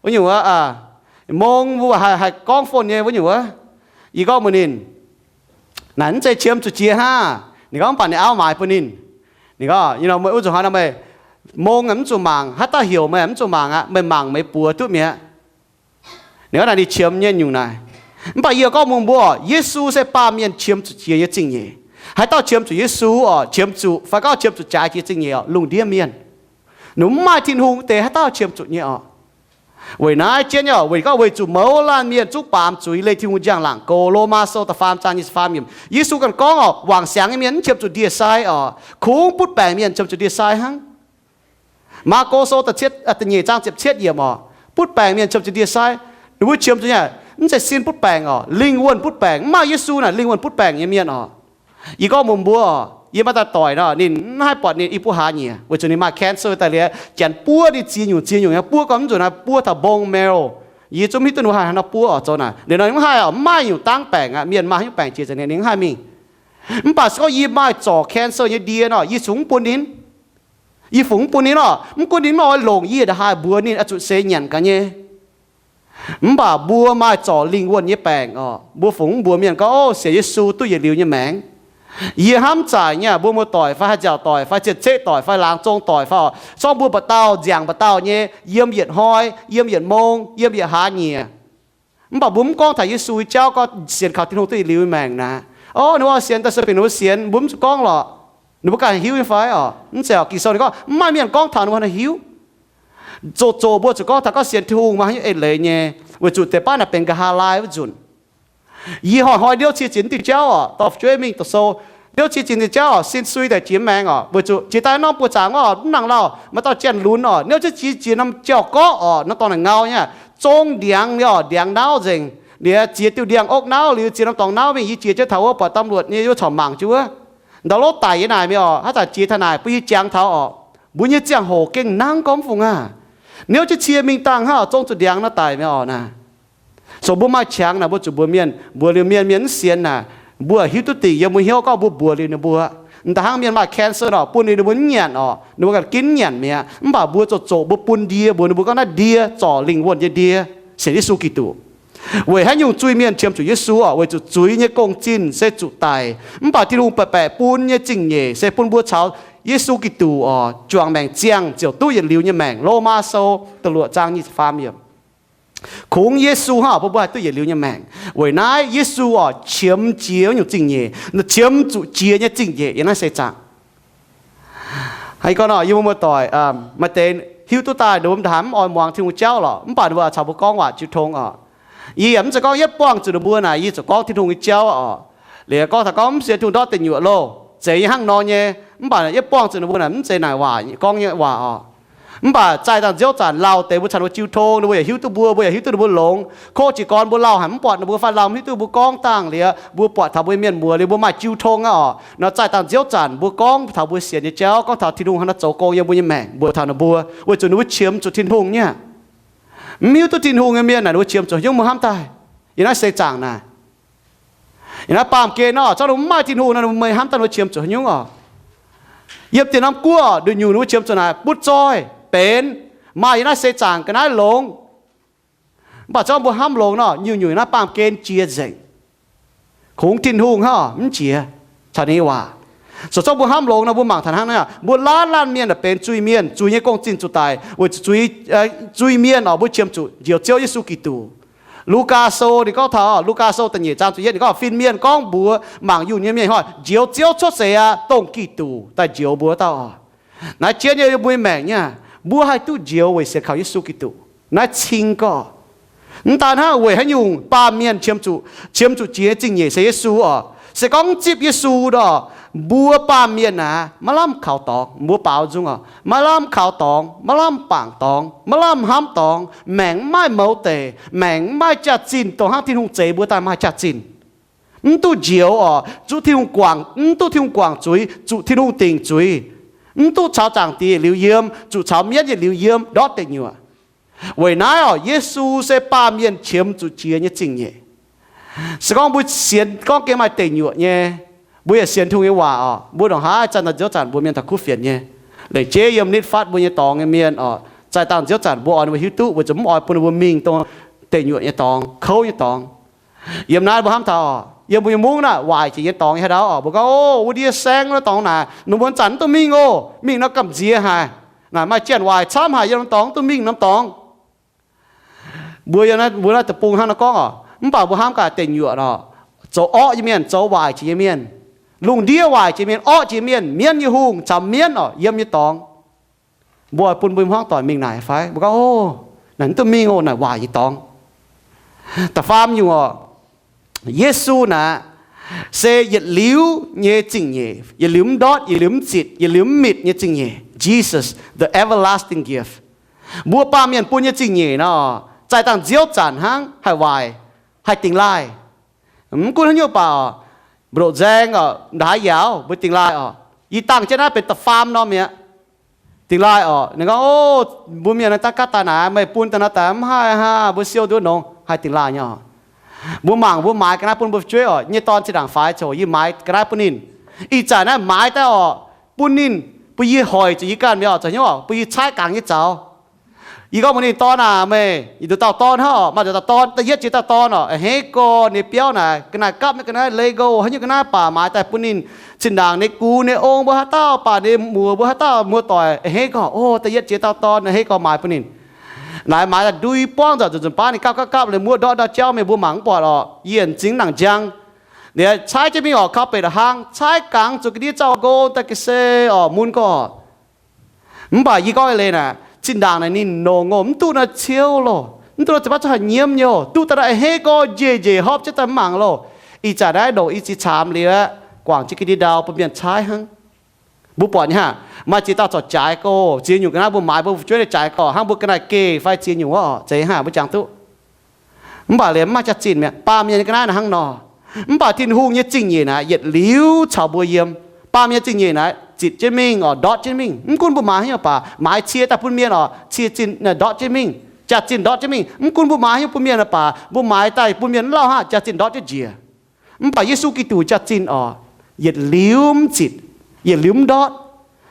wuov nyungc mong mbuo haih haih gorngv phone nyei wuov nyungc wuov. Yie gorngv mbuox ninh, naaic mv zeiz qiemx zuqc jiex hnangv. Ninh gorngv mv baac ninh auv maaiz bun ninh. Ninh gorngv, wuov nzunc hnoi nor meih mong mv zuqc mangc, haaix dauh heuc meih mv zuqc mangc aqv, meih mangc meih buoz duqv mi'aqv. Ninh gorngv naaic ninh qiemx nyei nyungc naaic. Mv baac yie gorngv mbuox mbuo, Yesu se baamh mienh qiemx zuqc jiex nyei zingh nyeic. Haaix dauh qiemx zuqc Yesu oc, qiemx zuqc, fai gorngv qiemx zuqc jaaix jiex zingh nyeic oc, lungh ndiev mienh. Ninh mv maaih Tin-Hungh deix haaix dauh qiemx zuqc nyei oc. Weic naaiv jienv nyei oc, weic gorngv weic zuqc mouz laanh mienh zungv baamz zuiz leih Tin-Hungh njang-laangc go. Lomaa Sou da'faam zaang nyic ziepc faam yiemc, Yesu ganh gorngv oc, wangc siangx nyei mienh mv qiemx zuqc ndie-sai oc, kungx butv baengc mienh qiemx zuqc ndie-sai hnangv. Maako Sou da'nyeic zaang ziepc cietv yiemc oc, butv baengc mienh qiemx zuqc ndie-sai. Ninh mbuo qiemx zuqc nyei, mv zeiz sin butv baengc oc, lingh wuonh butv baengc. Mv maaih Yesu naaic lingh wuonh butv baengc nyei mienh oc. Yie gorngv mbuox mbuo oc, yie maaih dauh doic nor, ninh mv haih buatc ninh i buo hlaax nyieqc, weic zuqc ninh maaih cancer daaih liuz, janx buov ninh ziex nyungc ziex nyungc nyei, buov gorngv mv nzunc naaiv buov taux mbong, marrow. Yie zungv mv hiuv duqv ninh mbuo haaix nor buov oc, zoux naaic. Liuz nor ninh mv haih oc, mv maaih nyungc dangv baengc aqv, mienh maaih haaix nyungc baengc jiex za'gengh ninh mv haih mingh. Mv baac se gorngv yie maaih zorc cancer nyei ndie nor, yie fungx mv bun ninh. Yie fv mv bun ninh oc, mv gunv ninh mv oix longc yie ndongc haaix mbuox ninh oix zuqc seix nyanc gaax nyei. Mv baac mbuo maaih zorc lingh wuonh nyei baengc oc, mbuo fungx mv mbuox mienh gorngv, ov, sienx Yesu duqv yietc liuz nyei maengc. Yie hnamv zaaic nyei, mbuo muoz-doic fai haih nziaauc doic fai zien ceqv doic fai laangz zong doic fai oc, zorqv mbuo mba'dauh nziangc mba'dauh nyei, yiem yietc hnoi, yiem yietc mong, yiem yietc hlaax nyieqc. Mv baac mbuo mv gorngv taux Yesu nyei jauv gorngv sienx kaux Tin-Hungh duqv yietc liuz nyei maengc naaic. Ov, ninh mbuo sienx daaih se bingx ninh mbuo sienx, mbuo mv zuqc gorngv lorqc. Ninh mbuo ganh hiuv nyei fai oc? Mv zeiz oc. Ging-Sou ninh gorngv mv maaih mienh gorngv taux ninh mbuo hiuv. Zoqc zoqc mbuo zuqc gorngv taux gorngv sienx Tin-Hungh maaih haaix nyungc eix leiz nyei, weic zuqc deix baav naaic benx nqa'haav laai wuov nzunc. Yie hnoi-hnoi niouv cie zinx diuh jauv oc, dorh fu'jueiv mingh doqc sou, niouv cie zinx diuh jauv oc, sin sui daaih jiex mv maengx oc, weic zuqc jiex daaih norm buoz-zaangc oc, mv nangc lauh, maaih dauh janx-lunx oc, niouv cie zinx norm jauv-gorqv oc, norm dorngx naaic ngau nyei, zong ndiangx nyei oc, ndiangx nauv nzengc. Liuz ziex diuh ndiangx-okv nauv liuz ziex norm dorngx nauv mingh, yie jiex jienv taux wuov buatc ตำรวจ nyei, yie corc mangc jienv wuov, ndau lov daic nyei naaic mingh oc, haaix zanc jiex taux naaic bun yie jangx taux oc. Mbuo nyei ziangh hoc gengh nangv gorngv mv fungc aqv. Niouv jienv cie mingh dangh hnangv oc, zong zuqc ndiangx nor daic mingh oc naaic. So mbuo maaih qangx naaic, mbuo zuqc mbuox mienh, mbuox liuz mienh, mienh mv sienx naaic, mbuo hiuv duqv dingc yiem mbuo hnyouv gorngv mbuo mbuox liuz ninh mbuo. M'daaih hnangv mienh maaih cancer oc, bun liuz ninh mbuo mv nyanc oc, ninh mbuo ganh ginv mv nyanc mi'aqv. Mv baac mbuo zoqc zoqc mbuo bun ndie mbuox ninh mbuo gorngv naaiv ndie zorc lingh wuonh nyei ndie, sienx Yesu Giduc. Weic haaix nyungc zuiz-mienh qiemx zuqc Yesu oc? Weic zuqc zuiz nyei gong-zinh se zuqc daic, mv baac Tin-Hungh baeqc baeqc bun nyei zingh nyeic se bun mbuo caux Yesu Giduc oc juangc maengc ziangh ziouc duqv yietc liuz nyei maengc. Lomaa Sou da'luoqc zaang nyic ziepc faam yiemc. Kungx Yesu hnangv oc bun mbuo haih duqv yietc liuz nyei maengc. Weic naaiv Yesu oc qiemx jiex nyungc zingh nyeic, qiemx zuqc jiex nyei zingh nyeic yiem naaiv seix zaangc. Ih gorngv nor, yie mbuo muoz-doic maaih deix hiuv duqv daaih, ninh mbuo haiz mv oix muangx Tin-Hungh jauv lorqc, mv baac ninh mbuo caux mbuo gorngv waac jiu tong oc. Yie yaac mv zeiz gorngv yietv buangh zuqc ninh mbuo naaic yie ziouc gorngv Tin-Hungh nyei jauv oc. Liuz gorngv taux gorngv mv sienx Tin-Hungh ndortv deic nyuoqc loh, zeiz yie hnangv nor nyei. Mv baac yietv buangh zuqc ninh mbuo naaic mv zeiz naaic waac gorngv nyei waac oc. Mv baac zaih dangh nziouv zanc lauh deix mbuo caux ninh mbuo jiu tong, ninh mbuo yaac hiuv duqv mbuo, mbuo yaac hiuv duqv ninh mbuo longx. Kov jiez gorn mbuo lauh haic mv buatc ninh mbuo fai lauh mv hiuv duqv mbuo gorngv dangh liuz, mbuo buatc taux mbuo nyei mienh muoz liuz mbuo maaih jiu tong aqv oc. Nor zaih dangh nziouv zanc mbuo gorngv taux mbuo sienx nyei jauv, gorngv taux Tin-Hungh hnangv naaiv zoux gong yiem mbuo nyei maengc mbuoqc taux ninh mbuo, weic zuqc ninh mbuo qiemx zuqc Tin-Hungh nyei. Mv hiuv duqv Tin-Hungh nyei mienh naaic ninh mbuo qiemx zuqc haaix nyungc mbuo hnamv daaih yiem naaiv seix zaangc naaic. Yiem naaiv baamh gen nor, zorqv ninh mbuo mv maaih Tin-Hungh nor, ninh mbuo meih hnamv daaih ninh mbuo qiemx zuqc haaix nyungc oc? Yiem dieh norm guoqv nduqc nyungc ninh mbuo qiemx zuqc naaic butv zoih benx, maaih yiem naaiv seix zaangc ga'naaiv longx. Mv baac zorqv mbuo hnamv longx nor, nyungc-nyungc naaiv baamh gen jiex nzengc. Kungx Tin-Hungh hnangv mv jiex caux ninh nyei waac. Zoux zorqv mbuo hnamv longx nor, mbuo mangc taux hnangv naaiv, mbuo laanh laanh mienh aah benx zuiz-mienh, zuiz nyei gong-zinh zuqc daic weic zuqc zuiz, zuiz-mienh oc, mbuo qiemx zuqc njoux Ziouv Yesu Giduc. Lugaa Sou ninh gorngv taux, Lugaa Sou da'nyeic zaang ziepc yietv ninh gorngv, fin-mienh gorngv mbuox mangc yunh nyei mienh hnoi, njoux Ziouv cuotv seix aqv, dongh Giduc daaih njoux mbuo dauh oc. Naaiv jienv nyei mbuo nyei maengc nyei, mbuo haih duqv njoux weic sienx kaux Yesu Giduc. Naaiv cing gorqv. Mv daan hnangv, weic haaix nyungc baamh mienh qiemx zuqc, qiemx zuqc jiex nyei zingh nyeic se Yesu oc. Se gorngv mv zipv Yesu nor, mbuo baamh mienh aac maiv lamh kaux dorngx. Mbuo baaux nzung oc, maiv lamh kaux dorngx, maiv lamh bangc dorngx, maiv lamh hnamv dorngx, maengc mv maaih mouz deic, maengc mv maaih jaax-zinh dongh hnangv Tin-Hungh zeix mbuo daaih maaih jaax-zinh. Mv duqv njoux oc, zuqc Tin-Hungh guangc, mv duqv Tin-Hungh guangc zuiz, zuqc Tin-Hungh dingc zuiz. Mv duqv caux Zaangc Diex liuz yiem, zuqc caux mienv yietc liuz yiem ndortv deic nyuoqc. Weic naaiv oc, Yesu se baamh mienh qiemx zuqc jiex nyei zingh nyeic. Se gorngv mbuo sienx gorngv gengh maaih deic nyuoqc nyei, mbuo yaac sienx Tin-Hungh nyei waac oc, mbuo ndongc haaix zanc daaih nziouv zanc mbuo mienh taux kuv fienx nyei. Leiz jeiv yiem nitv fatv mbuo nyei dorngx nyei mienh oc, zaih dangh nziouv zanc mbuo oix ninh mbuo hiuv duqv, weic zuqc mv oix bun ninh mbuo mingh dongh deic nyuoqc nyei dorngx, kouv nyei dorngx. Yiem naaiv mbuo hnamv taux, yiem mbuo nyei mungv naaiv waaic jiex nyei dorngx nyei haaix ndau oc, mbuo gorngv, O, wuov ndiev saengv wuov dorngx naaic, ninh mbuo zanc mv duqv mingh oc, mingh nor gamh nziex haic. Naaic maaih janx waaic camv haic, yiem norm dorngx mv duqv mingh norm dorngx. Mbuo yiem naaiv, mbuo naaiv deic-bung hnangv nor gorngv oc, mv baac mbuo hnamv gaax deic nyuoqc oc, zoux orqv nyei mienh, zoux waaic jiex nyei mienh, lungh ndiev waaic jiex mienh, orqv jiex mienh, mienv nyei hungh caux mienv oc, yiem nyei dorngx. Mbuo oix bun mbuo hmuangv doic mingh naaic fai? Mbuo gorngv, O, naaic mv duqv mingh oc, naaic waaic nyei dorngx. Da'faam nyungc oc, Yesu naaic se yietc liuz nyei zingh nyeic, yietc liuz mv ndortv, yietc liuz mv zitc, yietc liuz mv mitc nyei zingh nyeic. Jesus, the everlasting gift. Mbuo baamh mienh bun nyei zingh nyeic nor, zaih dangh nziouv zanc hnangv haih waaic, haih dingx laaih. Mv gunv haaix nyungc baac, mbu'ndongx nzaeng oc, ndongc haaix yaauc mbuo dingx laaih oc. Yie dangh jienv naaiv benx da'faam norm mi'aqv. Dingx laaih oc. Ninh gorngv, O, mbuo mienh naaiv daaih gaav daaih naaic, meih bun daaih nor daaih mv haih haa, mbuo siou nduov nongx, haih dingx laaih nyei oc. Mbuo mangc mbuo maaiz ga'naaiv bun mbuo fu'jueiv oc, nyei dorn zinh ndaangc faix coc, yie maaiz ga'naaiv bun ninh. Ih zanc naaiv maaiz daaih oc, bun ninh, bun yie hoic zuqc yie ganh mi'aqv oc, zoux hnyouv oc, bun yie caaiv gangx nyei zaux. Yie gorngv mbuox ninh, Dorn aac, meih nduqc dauh dorn hnangv oc, maaih nduqc dauh dorn, da'yietv jiex dauh dorn oc, a'hneiv gorx ninh biauv naaic, ga'naaiv gapv nyei ga'naaiv Lego, haaix nyungc ga'naaiv baac maaiz daaih bun ninh. Zinh ndaangc ninh gux ninh ong mbuo haaix dauh, baac ninh muoc mbuo haaix dauh muoz-doic, a'hneiv gorx, O, da'yietv jiex dauh dorn, a'hneiv gorx maaiz bun ninh. Naaic maaiz daaih ndui buangv nzauc nzunc nzunc baav ninh gapv gapv gapv, ninh muoqv ndortv ndau jauv mingh mbuo mangc mv buatc oc, yienc zingx nangc njang. Ninh caaiv jienv mingh oc, kaux beic la'hang, caaiv gangx zuqc ga'ndiev zauh nqo daaih ga'sie oc, mun gorx. Mv baac yie gorngv eix leiz naaic, zinh ndaangc naaic ninh nongc oc, mv duqv naaiv ciouv loh, mv duqv naaiv ziepc baav zungv haih nyiemv nyei oc, duqv daaih naaiv a'hneiv gorx njiec njiec hopv jienv daaih mv mangc loh. Ih zanc naaiv ndongc i ziex caamx liuz aqv, guangc jienv ga'ndiev ndau bun mienh caaiv hnangv. Mbuo buatc nyei hnangv, maaih ziex dauh corc jaaix gorx, ziex nyungc ga'naaiv mbuo maaiz mbuo fu'jueiv nyei jaaix gorx hnangv mbuo ga'naaiv geh fai ziex nyungc wuov oc, zeiz hnangv mbuo jangx duqv. Mv baac liemh mv maaih jaax-zinh mi'aqv. Baamh mienh nyei ga'naaiv naaic hnangv nor. Mv baac Tin-Hungh nyei zingh nyeic naaic yietc liuz caux mbuo yiem. Baamh mienh zingh nyeic naaic zitc jienv mingh oc, ndortv jienv mingh. Mv gunv mbuo maaiz haaix nyungc baac, maaiz cie daaih bun mienh oc, cie zinh ndortv jienv mingh, jaax-zinh ndortv jienv mingh. Mv gunv mbuo maaiz haaix nyungc bun mienh baac, mbuo maaiz daaih bun mienh mv lauh hnangv, jaax-zinh ndortv jienv njiec. Mv baac Yesu Giduc jaax-zinh oc, yietc liuz mv zitc, yietc liuz mv ndortv.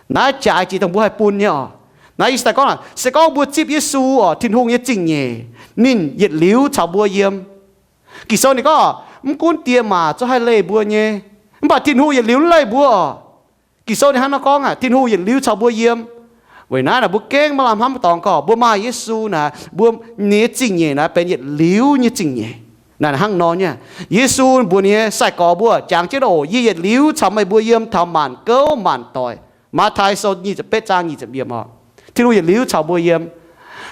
Naaiv jaaix jiex dongh mbuo haih bun nyei oc. Naaiv yie daaih gorngv, se gorngv mbuo zipv Yesu oc, Tin-Hungh nyei zingh nyeic, ninh yietc liuz caux mbuo yiem. Ging-Sou ninh gorngv, mv gunv die maac zungv haih leih mbuo nyei, mv baac Tin-Hungh yietc liuz mv leih mbuo oc. Ging-Sou ninh hnangv nor gorngv aqv, Tin-Hungh yietc liuz caux mbuo yiem. Weic naaiv naaic mbuo gengh maaih lamh hnamv dorngx gorngv mbuo maaih Yesu naaic, mbuo nyei zingh nyeic naaic benx yietc liuz nyei zingh nyeic. Naaic hnangv nor nyei. Yesu mbuox ninh nyei sai-gorx mbuo, jangx jienv oc, yie yietc liuz caux meih mbuo yiem taux maanc gouv maanc doic. Matv^tai Sou nyic ziepc betv zaang nyic ziepc yiemc oc. Tin-Hungh yietc liuz caux mbuo yiem.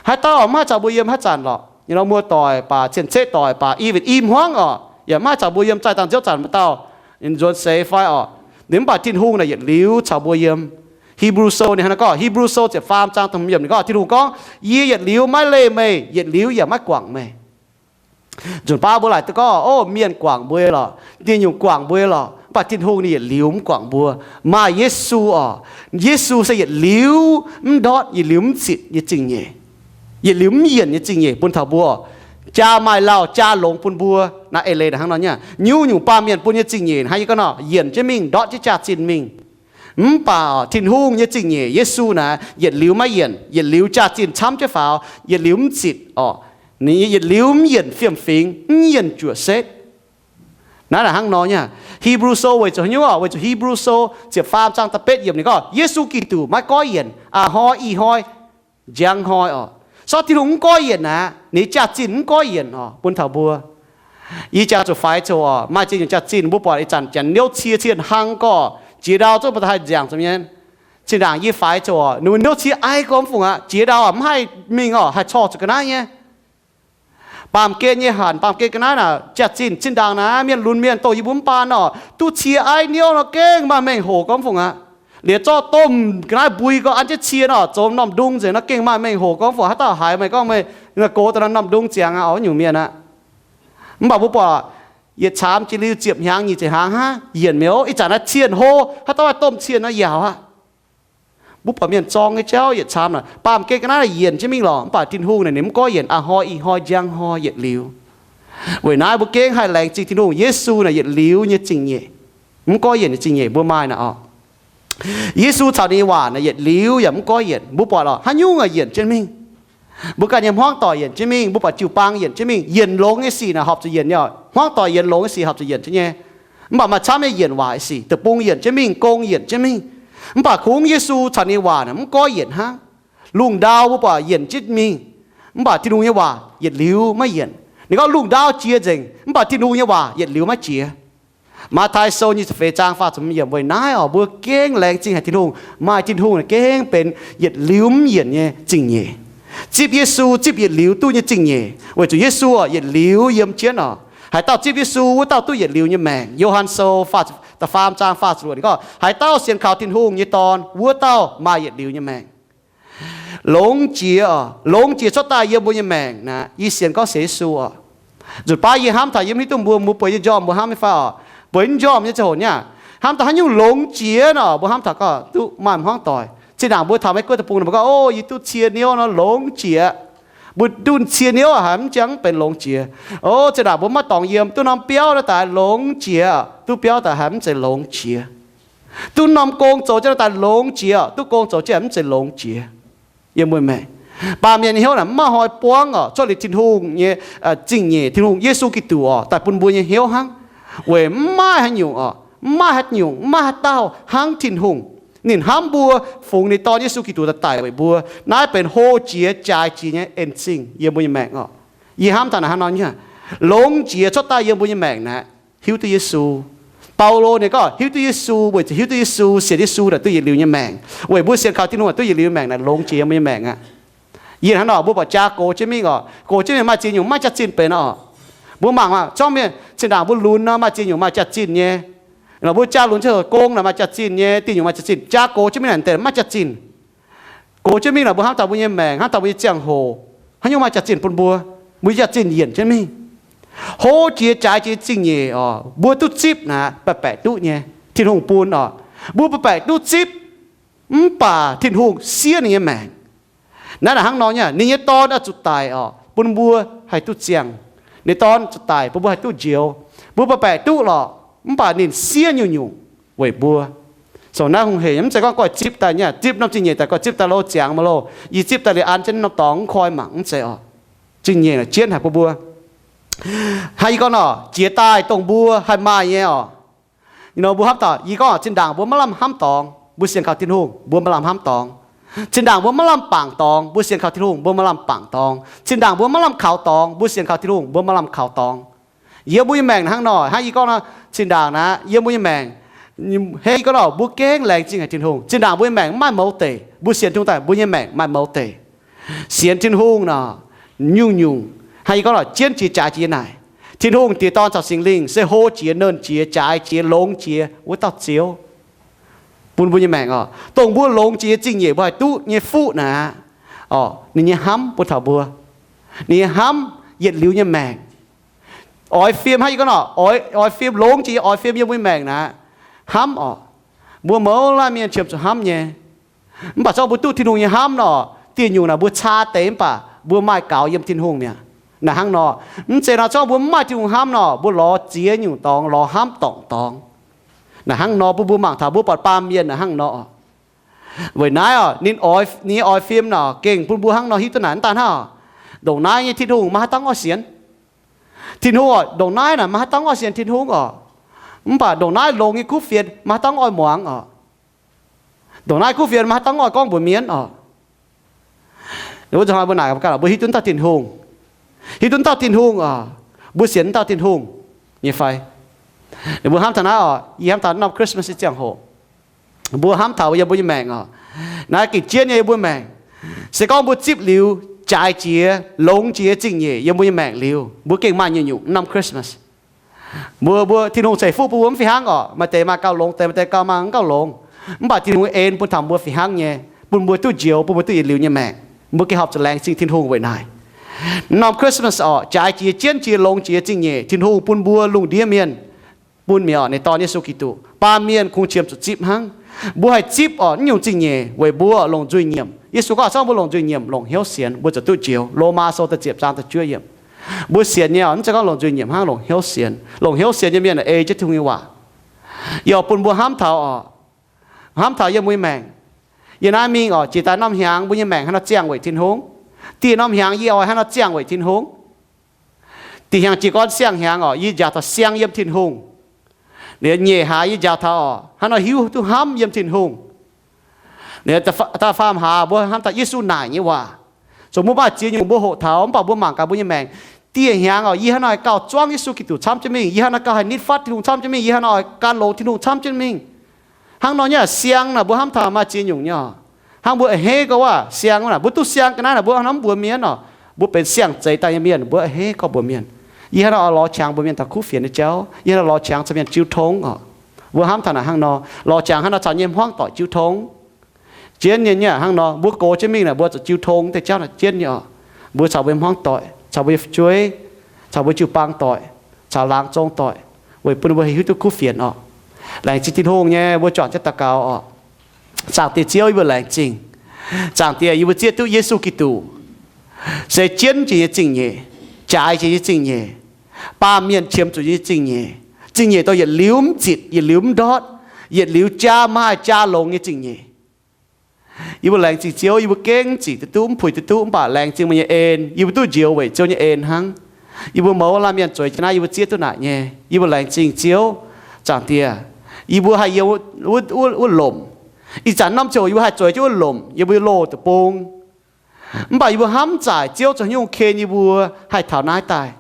Haaix dauh mv haih caux mbuo yiem haaix zanc lorqc, nyei nor muoz-doic baac, cien-ceqv doic baac, i win i hmuangv oc, yaac mv haih caux mbuo yiem zaih dangh nziouv zanc maaih dauh nzuonx seix fai oc. Ninh mv baac Tin-Hungh naaic yietc liuz caux mbuo yiem. Hebrew Sou ninh hnangv naaiv gorngv, Hebrew Sou ziepc faam zaang da'hmz yiemc ninh gorngv, Tin-Hungh gorngv, yie yietc liuz maiv leih meih, yietc liuz yaac maiv guangc meih. Nzunc baav mbuo laaic duqv gorngv, o, mienh guangc mbuo lorqc, dieh nyungc guangc mbuo lorqc, mv baac Tin-Hungh ninh yietc liuz mv guangc mbuo. Maaih Yesu oc. Yesu se yietc liuz mv ndortv, yietc liuz mv zitc nyei zingh nyeic, yietc liuz mv yienc nyei zingh nyeic bun taux mbuo. Jaa maaih lauh jaa longx bun mbuo. Naaiv eix leiz naaic hnangv nor nyei. Nyungc-nyungc baamh mienh bun nyei zingh nyeic hnangv yie gorngv nor, yienc jienv mingh, ndortv jienv jaa-zinh mingh. Mv baac Tin-Hungh nyei zingh nyeic, Yesu naaic, yietc liuz maiv yienc, yietc liuz jaa-zinh camv jienv faaux, yietc liuz mv zitc oc. Ninh yietc liuz mv yienc fiem-fingx, mv yienc juoqc setv. Naaiv naaic hnangv nor nyei. Hebrew Sou weic zuqc haaix nyungc oc? Weic zuqc Hebrew Sou ziepc faam zaang da'betv yiemc ninh gorngv, Yesu Giduc maiv goiv yienc, a'hnoi ih hnoi njang hnoi oc. Sortv Tin-Hungh mv goiv yienc aqv, ninh jaa-zinh mv goiv yienc oc bun taux mbuo. Yie jangx zuqc faix coc oc, maaih ziex nyungc jaa-zinh mbuo buatc ih zanc janx niouv cie cien hlang gorqv, jiex ndau zungv mbuo da'haih nziangc zuqc mienh. Zinh ndaangc yie faix coc oc, ninh mbuo niouv cie aiv gorngv mv fungc aqv, jiex ndau mv haih mingh oc, haih corc zuqc ga'naaiv nyei. Baamh gen nyei hanc, baamh gen ga'naaiv naaic jaa-zinh. Zinh ndaangc naaiv mienh lunx mienh dongh yie mbuo mv baan oc, duqv cie aiv niouv nor gengh maaih mengh hoc gorngv mv fungc aqv. Liuz zorqv domh ga'naaiv mbui gorngv an jienv cie nor, zoux norm ndung nzengc nor gengh maaih mengh hoc gorngv mv fungc. Haaix dauh haiz meih gorngv meih gox daaih norm ndung ziangx aqv, oix nyungc mienh aqv. Mv baac mbuo buatc yietc caamx jiex liuz ziepc hnyangx nyic ziepc hnyangx hnangv yienc mi'aqv. Ih zanc naaiv cien hlo, haaix dauh maaih domh cien nor yaac aqv. Mbuo buatc mienh zorng nyei jauv yietc caamx naaic, baamh gen ga'naaiv naaic yienc jienv mingh lorqc, mv baac Tin-Hungh naaic ninh mv goiv yienc, a'hnoi ih hnoi njang hnoi yietc liuz. Weic naaiv mbuo gengh haih laengz zingh Tin-Hungh, Yesu naaic yietc liuz nyei zingh nyeic, mv goiv yienc nyei zingh nyeic mbuo maaih naaic oc. Yesu caux ninh nyei waac naaic yietc liuz yaac mv goiv yienc. Mbuo buatc lorqc, haaix nyungc yienc jienv mingh. Mbuo ganh nyei hmuangv doic yienc jienv mingh, mbuo buatc jiu-baang yienc jienv mingh. Yienc longx nyei sic naaic horpc zuqc yienc nyei oc. Hmuangv doic yienx longx nyei sic horpc zuqc yienc jienv nyei. Mv baac maaih camv nyei yienc waaic sic, deic-bung yienc jienv mingh, gong yienc jienv mingh. Mv baac kungx Yesu caux ninh nyei waac naaic mv goiv yienc hnangv. Lungh ndau mbuo buatc yienc jienv mingh, mv baac Tin-Hungh nyei waac yietc liuz maiv yienc. Ninh gorngv lungh ndau jiex nzengc, mv baac Tin-Hungh nyei waac yietc liuz maiv jiex. Matv^tai Sou nyic ziepc feix zaang faah ziepc yiemc. Weic naaiv oc, mbuo gengh laengz zingh haic Tin-Hungh, maaih Tin-Hungh gengh benx yietc liuz mv yienc nyei zingh nyeic. Zipv Yesu zipv yietc liuz duqv nyei zingh nyeic, weic zuqc Yesu oc yietc liuz yiem jienv oc. Haaix dauh zipv Yesu, wuov dauh duqv yietc liuz nyei maengc. Yo^han Sou da'faam zaang faah ziepc luoqc ninh gorngv, haaix dauh sienx kaux Tin-Hungh nyei Dorn, wuov dauh maaih yietc liuz nyei maengc. Longx jiex oc, longx jiex cuotv daaih yiem mbuo nyei maengc naaic, yie sienx gorngv sienx Yesu oc. Nzunc baav yie hnamv taux yie mv hiuv duqv mbuo, mbuo bueix nyei njormh mbuo hnamv nyei fai oc? Bueix nyei njormh nyei ziangh hoc nyei aqv, hnamv taux haaix nyungc longx jiex nor, mbuo hnamv taux gorngv duqv maaih hmuangv doic. Zinh ndaangc mbuo taux Meiv Guoqv deic-bung mbuo gorngv, o, yie duqv cie niouv nor longx jiex. Mbuo duqv cie niouv haiz mv jangx mv benx longx jiex. O, zinh ndaangc mbuo maiv dorngx yiem, duqv norm biauv nor daaih longx jiex, duqv biauv daaih haiz mv zeiz longx jiex. Duqv norm gong zoux jienv nor daaih longx jiex, duqv gong zoux jienv mv zeiz longx jiex. Yiem mbuo maengc, baamh mienh nyei hnyouv naaic mv maaih hnoi buangv oc, cuotv liuz Tin-Hungh nyei zingh nyeic, Tin-Hungh, Yesu Giduc oc, daaih bun mbuo nyei hnyouv hnangv. Weic mv maaih haaix nyungc oc, mv maaih haaix nyungc, mv maaih haaix dauh hnangv Tin-Hungh. Ninh hnamv mbuo, fungx ninh Dorn Yesu Giduc daaih daic weic mbuo. Naaiv benx hlo jiex jaaix jiex nyei en-zingh yiem mbuo nyei maengc oc. Yie hnamv taux naaic hnangv nor nyei, longx jiex cuotv daaih yiem mbuo nyei maengc naaic, hiuv duqv Yesu. Baulo ninh gorngv hiuv duqv Yesu, weic zuqc hiuv duqv Yesu, sienx Yesu naaic duqv yietc liuz nyei maengc. Weic mbuo sienx kaux Tin-Hungh duqv yietc liuz nyei maengc naaic, longx jiex yiem mbuo nyei maengc aqv. Yie hnangv nor mbuo buatc jaa gox jienv mingh oc, gox jienv mingh maaih ziex nyungc maiv jaax-zinh benx oc. Mbuo mangc maah, zorngv mienh zinh ndaangc mbuo lunx nor maaih ziex nyungc maaih jaax-zinh nyei. Nor mbuo jaa lunx jienv gong naaic maaih jaax-zinh nyei, diuh nyungc maaih jaax-zinh. Jaa gox jienv mingh naaic deix maiv jaax-zinh. Gox jienv mingh naaic mbuo hnamv taux mbuo nyei maengc, hnamv taux mbuo nyei ziangh hoc, haaix nyungc maaih jaax-zinh bun mbuo? Mbuo nyei jaax-zinh yienc jienv mingh. Hlo jiex jaaix jiex zingh nyeic oc, mbuo duqv zipv naaic baeqc baeqc duqv nyei, Tin-Hungh bun oc. Mbuo baeqc baeqc duqv zipv, mv baac Tin-Hungh siev ninh nyei maengc. Naaiv naaic hnangv nor nyei, ninh nyei Dorn oix zuqc daic oc, bun mbuo haih duqv ziangh. Ninh Dorn zuqc daic bun mbuo haih duqv njoux. Mbuo baeqc baeqc duqv lorqc, mv baac ninh siev nyungc-nyungc weic mbuo. Zoux naaiv hungh heic, mv zeiz gorngv goiv zipv daaih nyei, zipv norm zingh nyeic daaih goiv zipv daaih lo ziangx maiv loh, yie zipv daaih liuz an jienv norm dorngx mv koi mangc, mv zeiz oc. Zingh nyeic jienv haic bun mbuo. Hnangv yie gorngv nor, jiex daaih dongh mbuo haih maaih nyei oc. Nor mbuo hnamv taux, yie gorngv zinh ndaangc mbuo maiv lamh hnamv dorngx, mbuo sienx kaux Tin-Hungh mbuo maiv lamh hnamv dorngx. Zinh ndaangc mbuo maiv lamh bangc dorngx, mbuo sienx kaux Tin-Hungh mbuo maiv lamh bangc dorngx. Zinh ndaangc mbuo maiv lamh kaux dorngx, mbuo sienx kaux Tin-Hungh mbuo maiv lamh kaux dorngx. Yiem mbuo nyei maengc hnangv nor, hnangv yie gorngv nor, zinh ndaangc naaic yiem mbuo nyei maengc, hnangv yie gorngv nor, mbuo gengh laengz zingh haic Tin-Hungh. Zinh ndaangc mbuo nyei maengc mv maaih mouz deic, mbuo sienx Tin-Hungh daaih mbuo nyei maengc maaih mouz deic. Sienx Tin-Hungh nor, nyungc-nyungc, hnangv yie gorngv nor, jienv jiex jaaix jiex naaic. Tin-Hungh Diex, Dorn caux Singx Lingh se hlo jiex, nernh jiex, jaaix jiex, longx jiex wuov dauh Ziouv bun mbuo nyei maengc oc. Dongh mbuo longx jiex nyei zingh nyeic mbuo haih duqv nyei fuqv naaic, oc, ninh nyei hnamv bun taux mbuo, ninh nyei hnamv yietc liuz nyei maengc. Oix fim, hnangv yie gorngv nor, oix, oix fim longx jiex nyei oix fim yiem mbuo nyei maengc naaic, hnamv oc. Mbuo mouz laanh mienh qiemx zuqc hnamv nyei. Mv baac zorqv mbuo duqv Tin-Hungh nyei hnamv nor, dieh nyungc naaic mbuo caa deix mv baac mbuo maaih gaux yiem Tin-Hungh mi'aqv. Naaic hnangv nor, mv zeiz nor zorqv mbuo mv maaih Tin-Hungh hnamv nor, mbuo lorz ziex nyungc dorngx, lorz hnamv dorngc dorngx. Naaic hnangv nor bun mbuo mangc taux mbuo buatc baamh mienh naaic hnangv nor oc. Weic naaiv oc, ninh oix, ninh nyei oix fim nor gengh bun mbuo hnangv nor hiuv duqv naaic mv daaih hnangv oc. Ndongc naaiv nyei Tin-Hungh maiv haih dangv orqv sienx. Tin-Hungh oc, ndongc naaiv naaic maiv haih dangv orqv sienx Tin-Hungh oc. Mv baac ndongc naaiv longx nyei kuv fienx maiv haih dangv orqv muangx oc. Ndongc naaiv kuv fienx maiv haih dangv orqv gorngv mbuox mienv oc. Wuov zanc mbuo naaic gaax, mbuo hiuv duqv dauh Tin-Hungh, hiuv duqv dauh Tin-Hungh oc, mbuo sienx dauh Tin-Hungh nyei fai? Mbuo hnamv taux naaiv oc, yie hnamv taux norm Christmas nyei ziangh hoc, mbuo hnamv taux yiem mbuo nyei maengc oc. Naaiv gengh jienv nyei yiem mbuo maengc. Se gorngv mbuo zipv liuz jaaix jiex, longx jiex zingh nyeic yiem mbuo nyei maengc liuz, mbuo gengh maaih nyungc-nyungc norm Christmas. Mbuo, mbuo Tin-Hungh ceix fuqv bun mbuo mv fih hnangv oc. Maaih deix maaih gauh longx deix, maaih deix gauh maaih mv gauh longx. Mv baac Tin-Hungh en bun taux mbuo fih hnangv nyei, bun mbuo duqv njoux, bun mbuo duqv yietc liuz nyei maengc. Mbuo gengh horpc zuqc laengz zingh Tin-Hungh weic naaic. Norm Christmas oc, jaaix jiex, jienv jiex, longx jiex zingh nyeic, Tin-Hungh bun mbuo lungh ndiev mienh, bun mienh oc, ninh Dorn Yesu Giduc. Baamh mienh kungx qiemx zuqc zipv hnangv. Mbuo haih zipv oc, naaiv nyungc zingh nyeic weic mbuo longc nzuih nyiemc. Yesu gorngv se gorngv mbuo longc nzuih nyiemc, longc hnyouv sienx, mbuo ziouc duqv njoux. Lomaa Sou da'ziepc zaang da'juov yiemc. Mbuo sienx nyei oc, mv zeiz gorngv longc nzuih nyiemc hnangv, longc hnyouv sienx. Longc hnyouv sienx nyei mienh ei jienv Tin-Hungh nyei waac. Yie oix bun mbuo hnamv taux oc, hnamv taux yiem mbuo nyei maengc. Yiem naaiv mingh oc, jiex daaih norm hnyangx mbuo nyei maengc haaix nor ziangh weic Tin-Hungh? Dieh norm hnyangx yie oix haaix nor ziangh weic Tin-Hungh? Dieh hnyangx jiez gorn siang-hnyangx oc, yie njaaux taux siang yiem Tin-Hungh. Liuz nyeic hlaax yie njaaux taux oc, haaix nor hiuv duqv hnamv yiem Tin-Hungh. Liuz da'faam hlaax mbuo hnamv taux Yesu naaic nyei waac. Zoux mbuo maaih ziex nyungc mbuo hoqc taux, mv baac mbuo mangc gaax mbuo nyei maengc. Dieh hnyangx oc, yie haaix nor gauh zuangv Yesu Giduc camv jienv mingh, yie haaix nor gauh haih nitv fatv Tin-Hungh camv jienv mingh, yie haaix nor oix gan longx Tin-Hungh camv jienv mingh. Hnangv nor nyei siang naaic mbuo hnamv taux maaih ziex nyungc nyei oc. Hnangv mbuo a'hneiv gorngv waac siang naaic, mbuo duqv siang ga'naaiv naaic mbuo hnamv mbuox mienh oc. Mbuo benx siang-zeix daaih nyei mienh, mbuo a'hneiv gorngv mbuox mienh, yie haaix nor oix lorz qangx mbuox mienh taux kuv fienx nyei jauv, yie haaix nor lorz qangx caux mienh jiu tong oc. Mbuo hnamv taux naaic hnangv nor, lorz qangx haaix nor caux nyei hmuangv doic jiu tong. Jienv nyei nyei hnangv nor, mbuo gox jienv mingh naaic mbuo zuqc jiu tong deix jauv naaic jienv nyei oc. Mbuo caux mbuo nyei hmuangv doic, caux mbuo nyei fu'jueiv, caux mbuo jiu-baang doic, caux laangz zong doic, weic bun mbuo haih hiuv duqv kuv fienx oc. Laengz zingh Tin-Hungh nyei, mbuo juangc jienv daux gaux oc. Zaangc Diex Ziouv, yie mbuo laengz zingh. Zaangc Diex, yie mbuo zieqv duqv Yesu Giduc se jienv jiex nyei zingh nyeic, jaaix jiex nyei zingh nyeic, baamh mienh qiemx zuqc nyei zingh nyeic, zingh nyeic dongh yietc liuz mv zitc, yietc liuz mv ndortv, yietc liuz jaa maaih jaa longx nyei zingh nyeic. Yie mbuo laengz zingh Ziouv, yie mbuo gengh mv zitc duqv duqv, mv puix duqv duqv, mv baac laengz zingh meih nyei en, yie mbuo duqv njoux weic Ziouv nyei en hnangv. Yie mbuo mouz laanh mienh zueiz jienv naaiv, yie mbuo zieqv duqv naaic nyei. Yie mbuo laengz zingh Ziouv, Zaangc Diex. Yie mbuo haih yiem wuov, wuov, wuov lomc. Ih zanc norm ziouc yie mbuo haih zueiz jienv wuov lomc, yie mbuo loz deic-bung. Mv baac yie mbuo hnamv zaaic Ziouv zoux haaix nyungc ken yie mbuo haih taux naaiv daaih,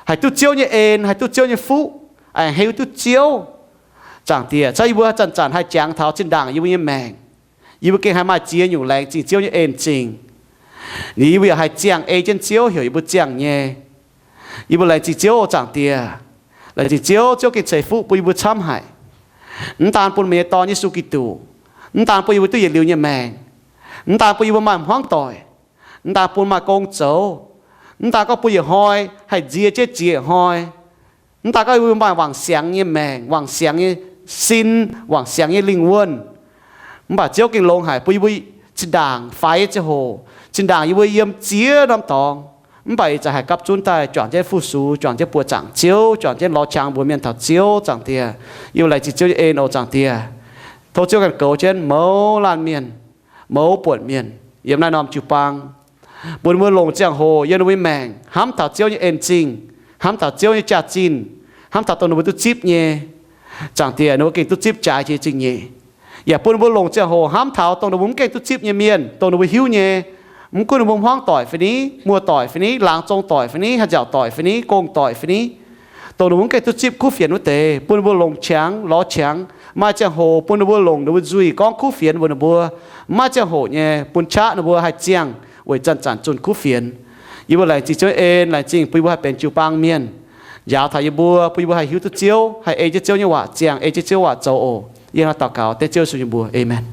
haih duqv Ziouv nyei en, haih duqv Ziouv nyei fuqv, aengx heuc duqv Ziouv. Zaangc Diex, caux yie mbuo zanc-zanc haih jangx taux zinh ndaangc yie mbuo nyei maengc, yie mbuo gengh haih maaih ziex nyungc laengz zingh Ziouv nyei en-zingh. Ninh yie mbuo yaac haih ziangh ei jienv Ziouv heuc yie mbuo ziangh nyei. Yie mbuo laengz zingh Ziouv oc, Zaangc Diex. Laengz zingh Ziouv, Ziouv gengh ceix fuqv bun yie mbuo camv haic. Mv daan bun meih nyei Dorn, Yesu Giduc, mv daan bun yie mbuo duqv yietc liuz nyei maengc, mv daan bun yie mbuo maaih hmuangv doic, mv daan bun maaih gong zoux, mv daan gorngv bun yietc hnoi haih nzie jienv ziex hnoi, mv daan gorngv yie mbuo maaih wangc siangx nyei maengc, wangc siangx nyei sin, wangc siangx nyei lingh wuonh, mv baac Ziouv gengh longx haic bun yie mbuo zinh ndaangc faix nyei ziangh hoc, zinh ndaangc yie mbuo yiem ziex norm dorngx, mv baac ih zanc haih gapv zunv daaih juangc jienv fu-sux, juangc jienv buoqc zaangc Ziouv, juangc jienv lorz qangx mbuox mienh taux Ziouv, Zaangc Diex. Yie mbuo laengz zingh Ziouv nyei en oc, Zaangc Diex. Tov Ziouv ganh goux jienv mouz laanh mienh, mouz buonc mienh yiem naaiv norm jiu-baang, bun mbuo longc ziangh hoc yiem mbuo nyei maengc hnamv taux Ziouv nyei en-zingh, hnamv taux Ziouv nyei jaax-zinh, hnamv taux dongh ninh mbuo duqv zipv nyei. Zaangc Diex, ninh mbuo gengh duqv zipv jaaix jiex zingh nyeic. Yaac bun ninh mbuo longc ziangh hoc hnamv taux dongh ninh mbuo mv gaengh duqv zipv nyei mienh, dongh ninh mbuo hiuv nyei, mv gunv ninh mbuo hmuangv doic fai ni, muoz-doic fai ni, laangz zong doic fai ni, haih nziaauc doic fai ni, gong doic fai ni, dongh ninh mbuo mv gaengh duqv zipv kuv fienx wuov deix, bun ninh mbuo longc qangx lorz qangx. Maaih ziangh hoc bun ninh mbuo longc ninh mbuo nzuih gorngv kuv fienx mbuox ninh mbuo. Maaih ziangh hoc nyei bun qaqv ninh mbuo haih ziangh weic zanc-zanc zunh kuv fienx. Yie mbuo laengz zingh Ziouv en, laengz zingh bun yie mbuo haih benx jiu-baang mienh. Njaaux taux yie mbuo, bun yie mbuo haih hiuv duqv Ziouv, haih ei jienv Ziouv nyei waac ziangh, ei jienv Ziouv waac zoux oc. Yie hnangv naaiv daux gaux dengv Ziouv Yesu nyei mbuox. Aamen.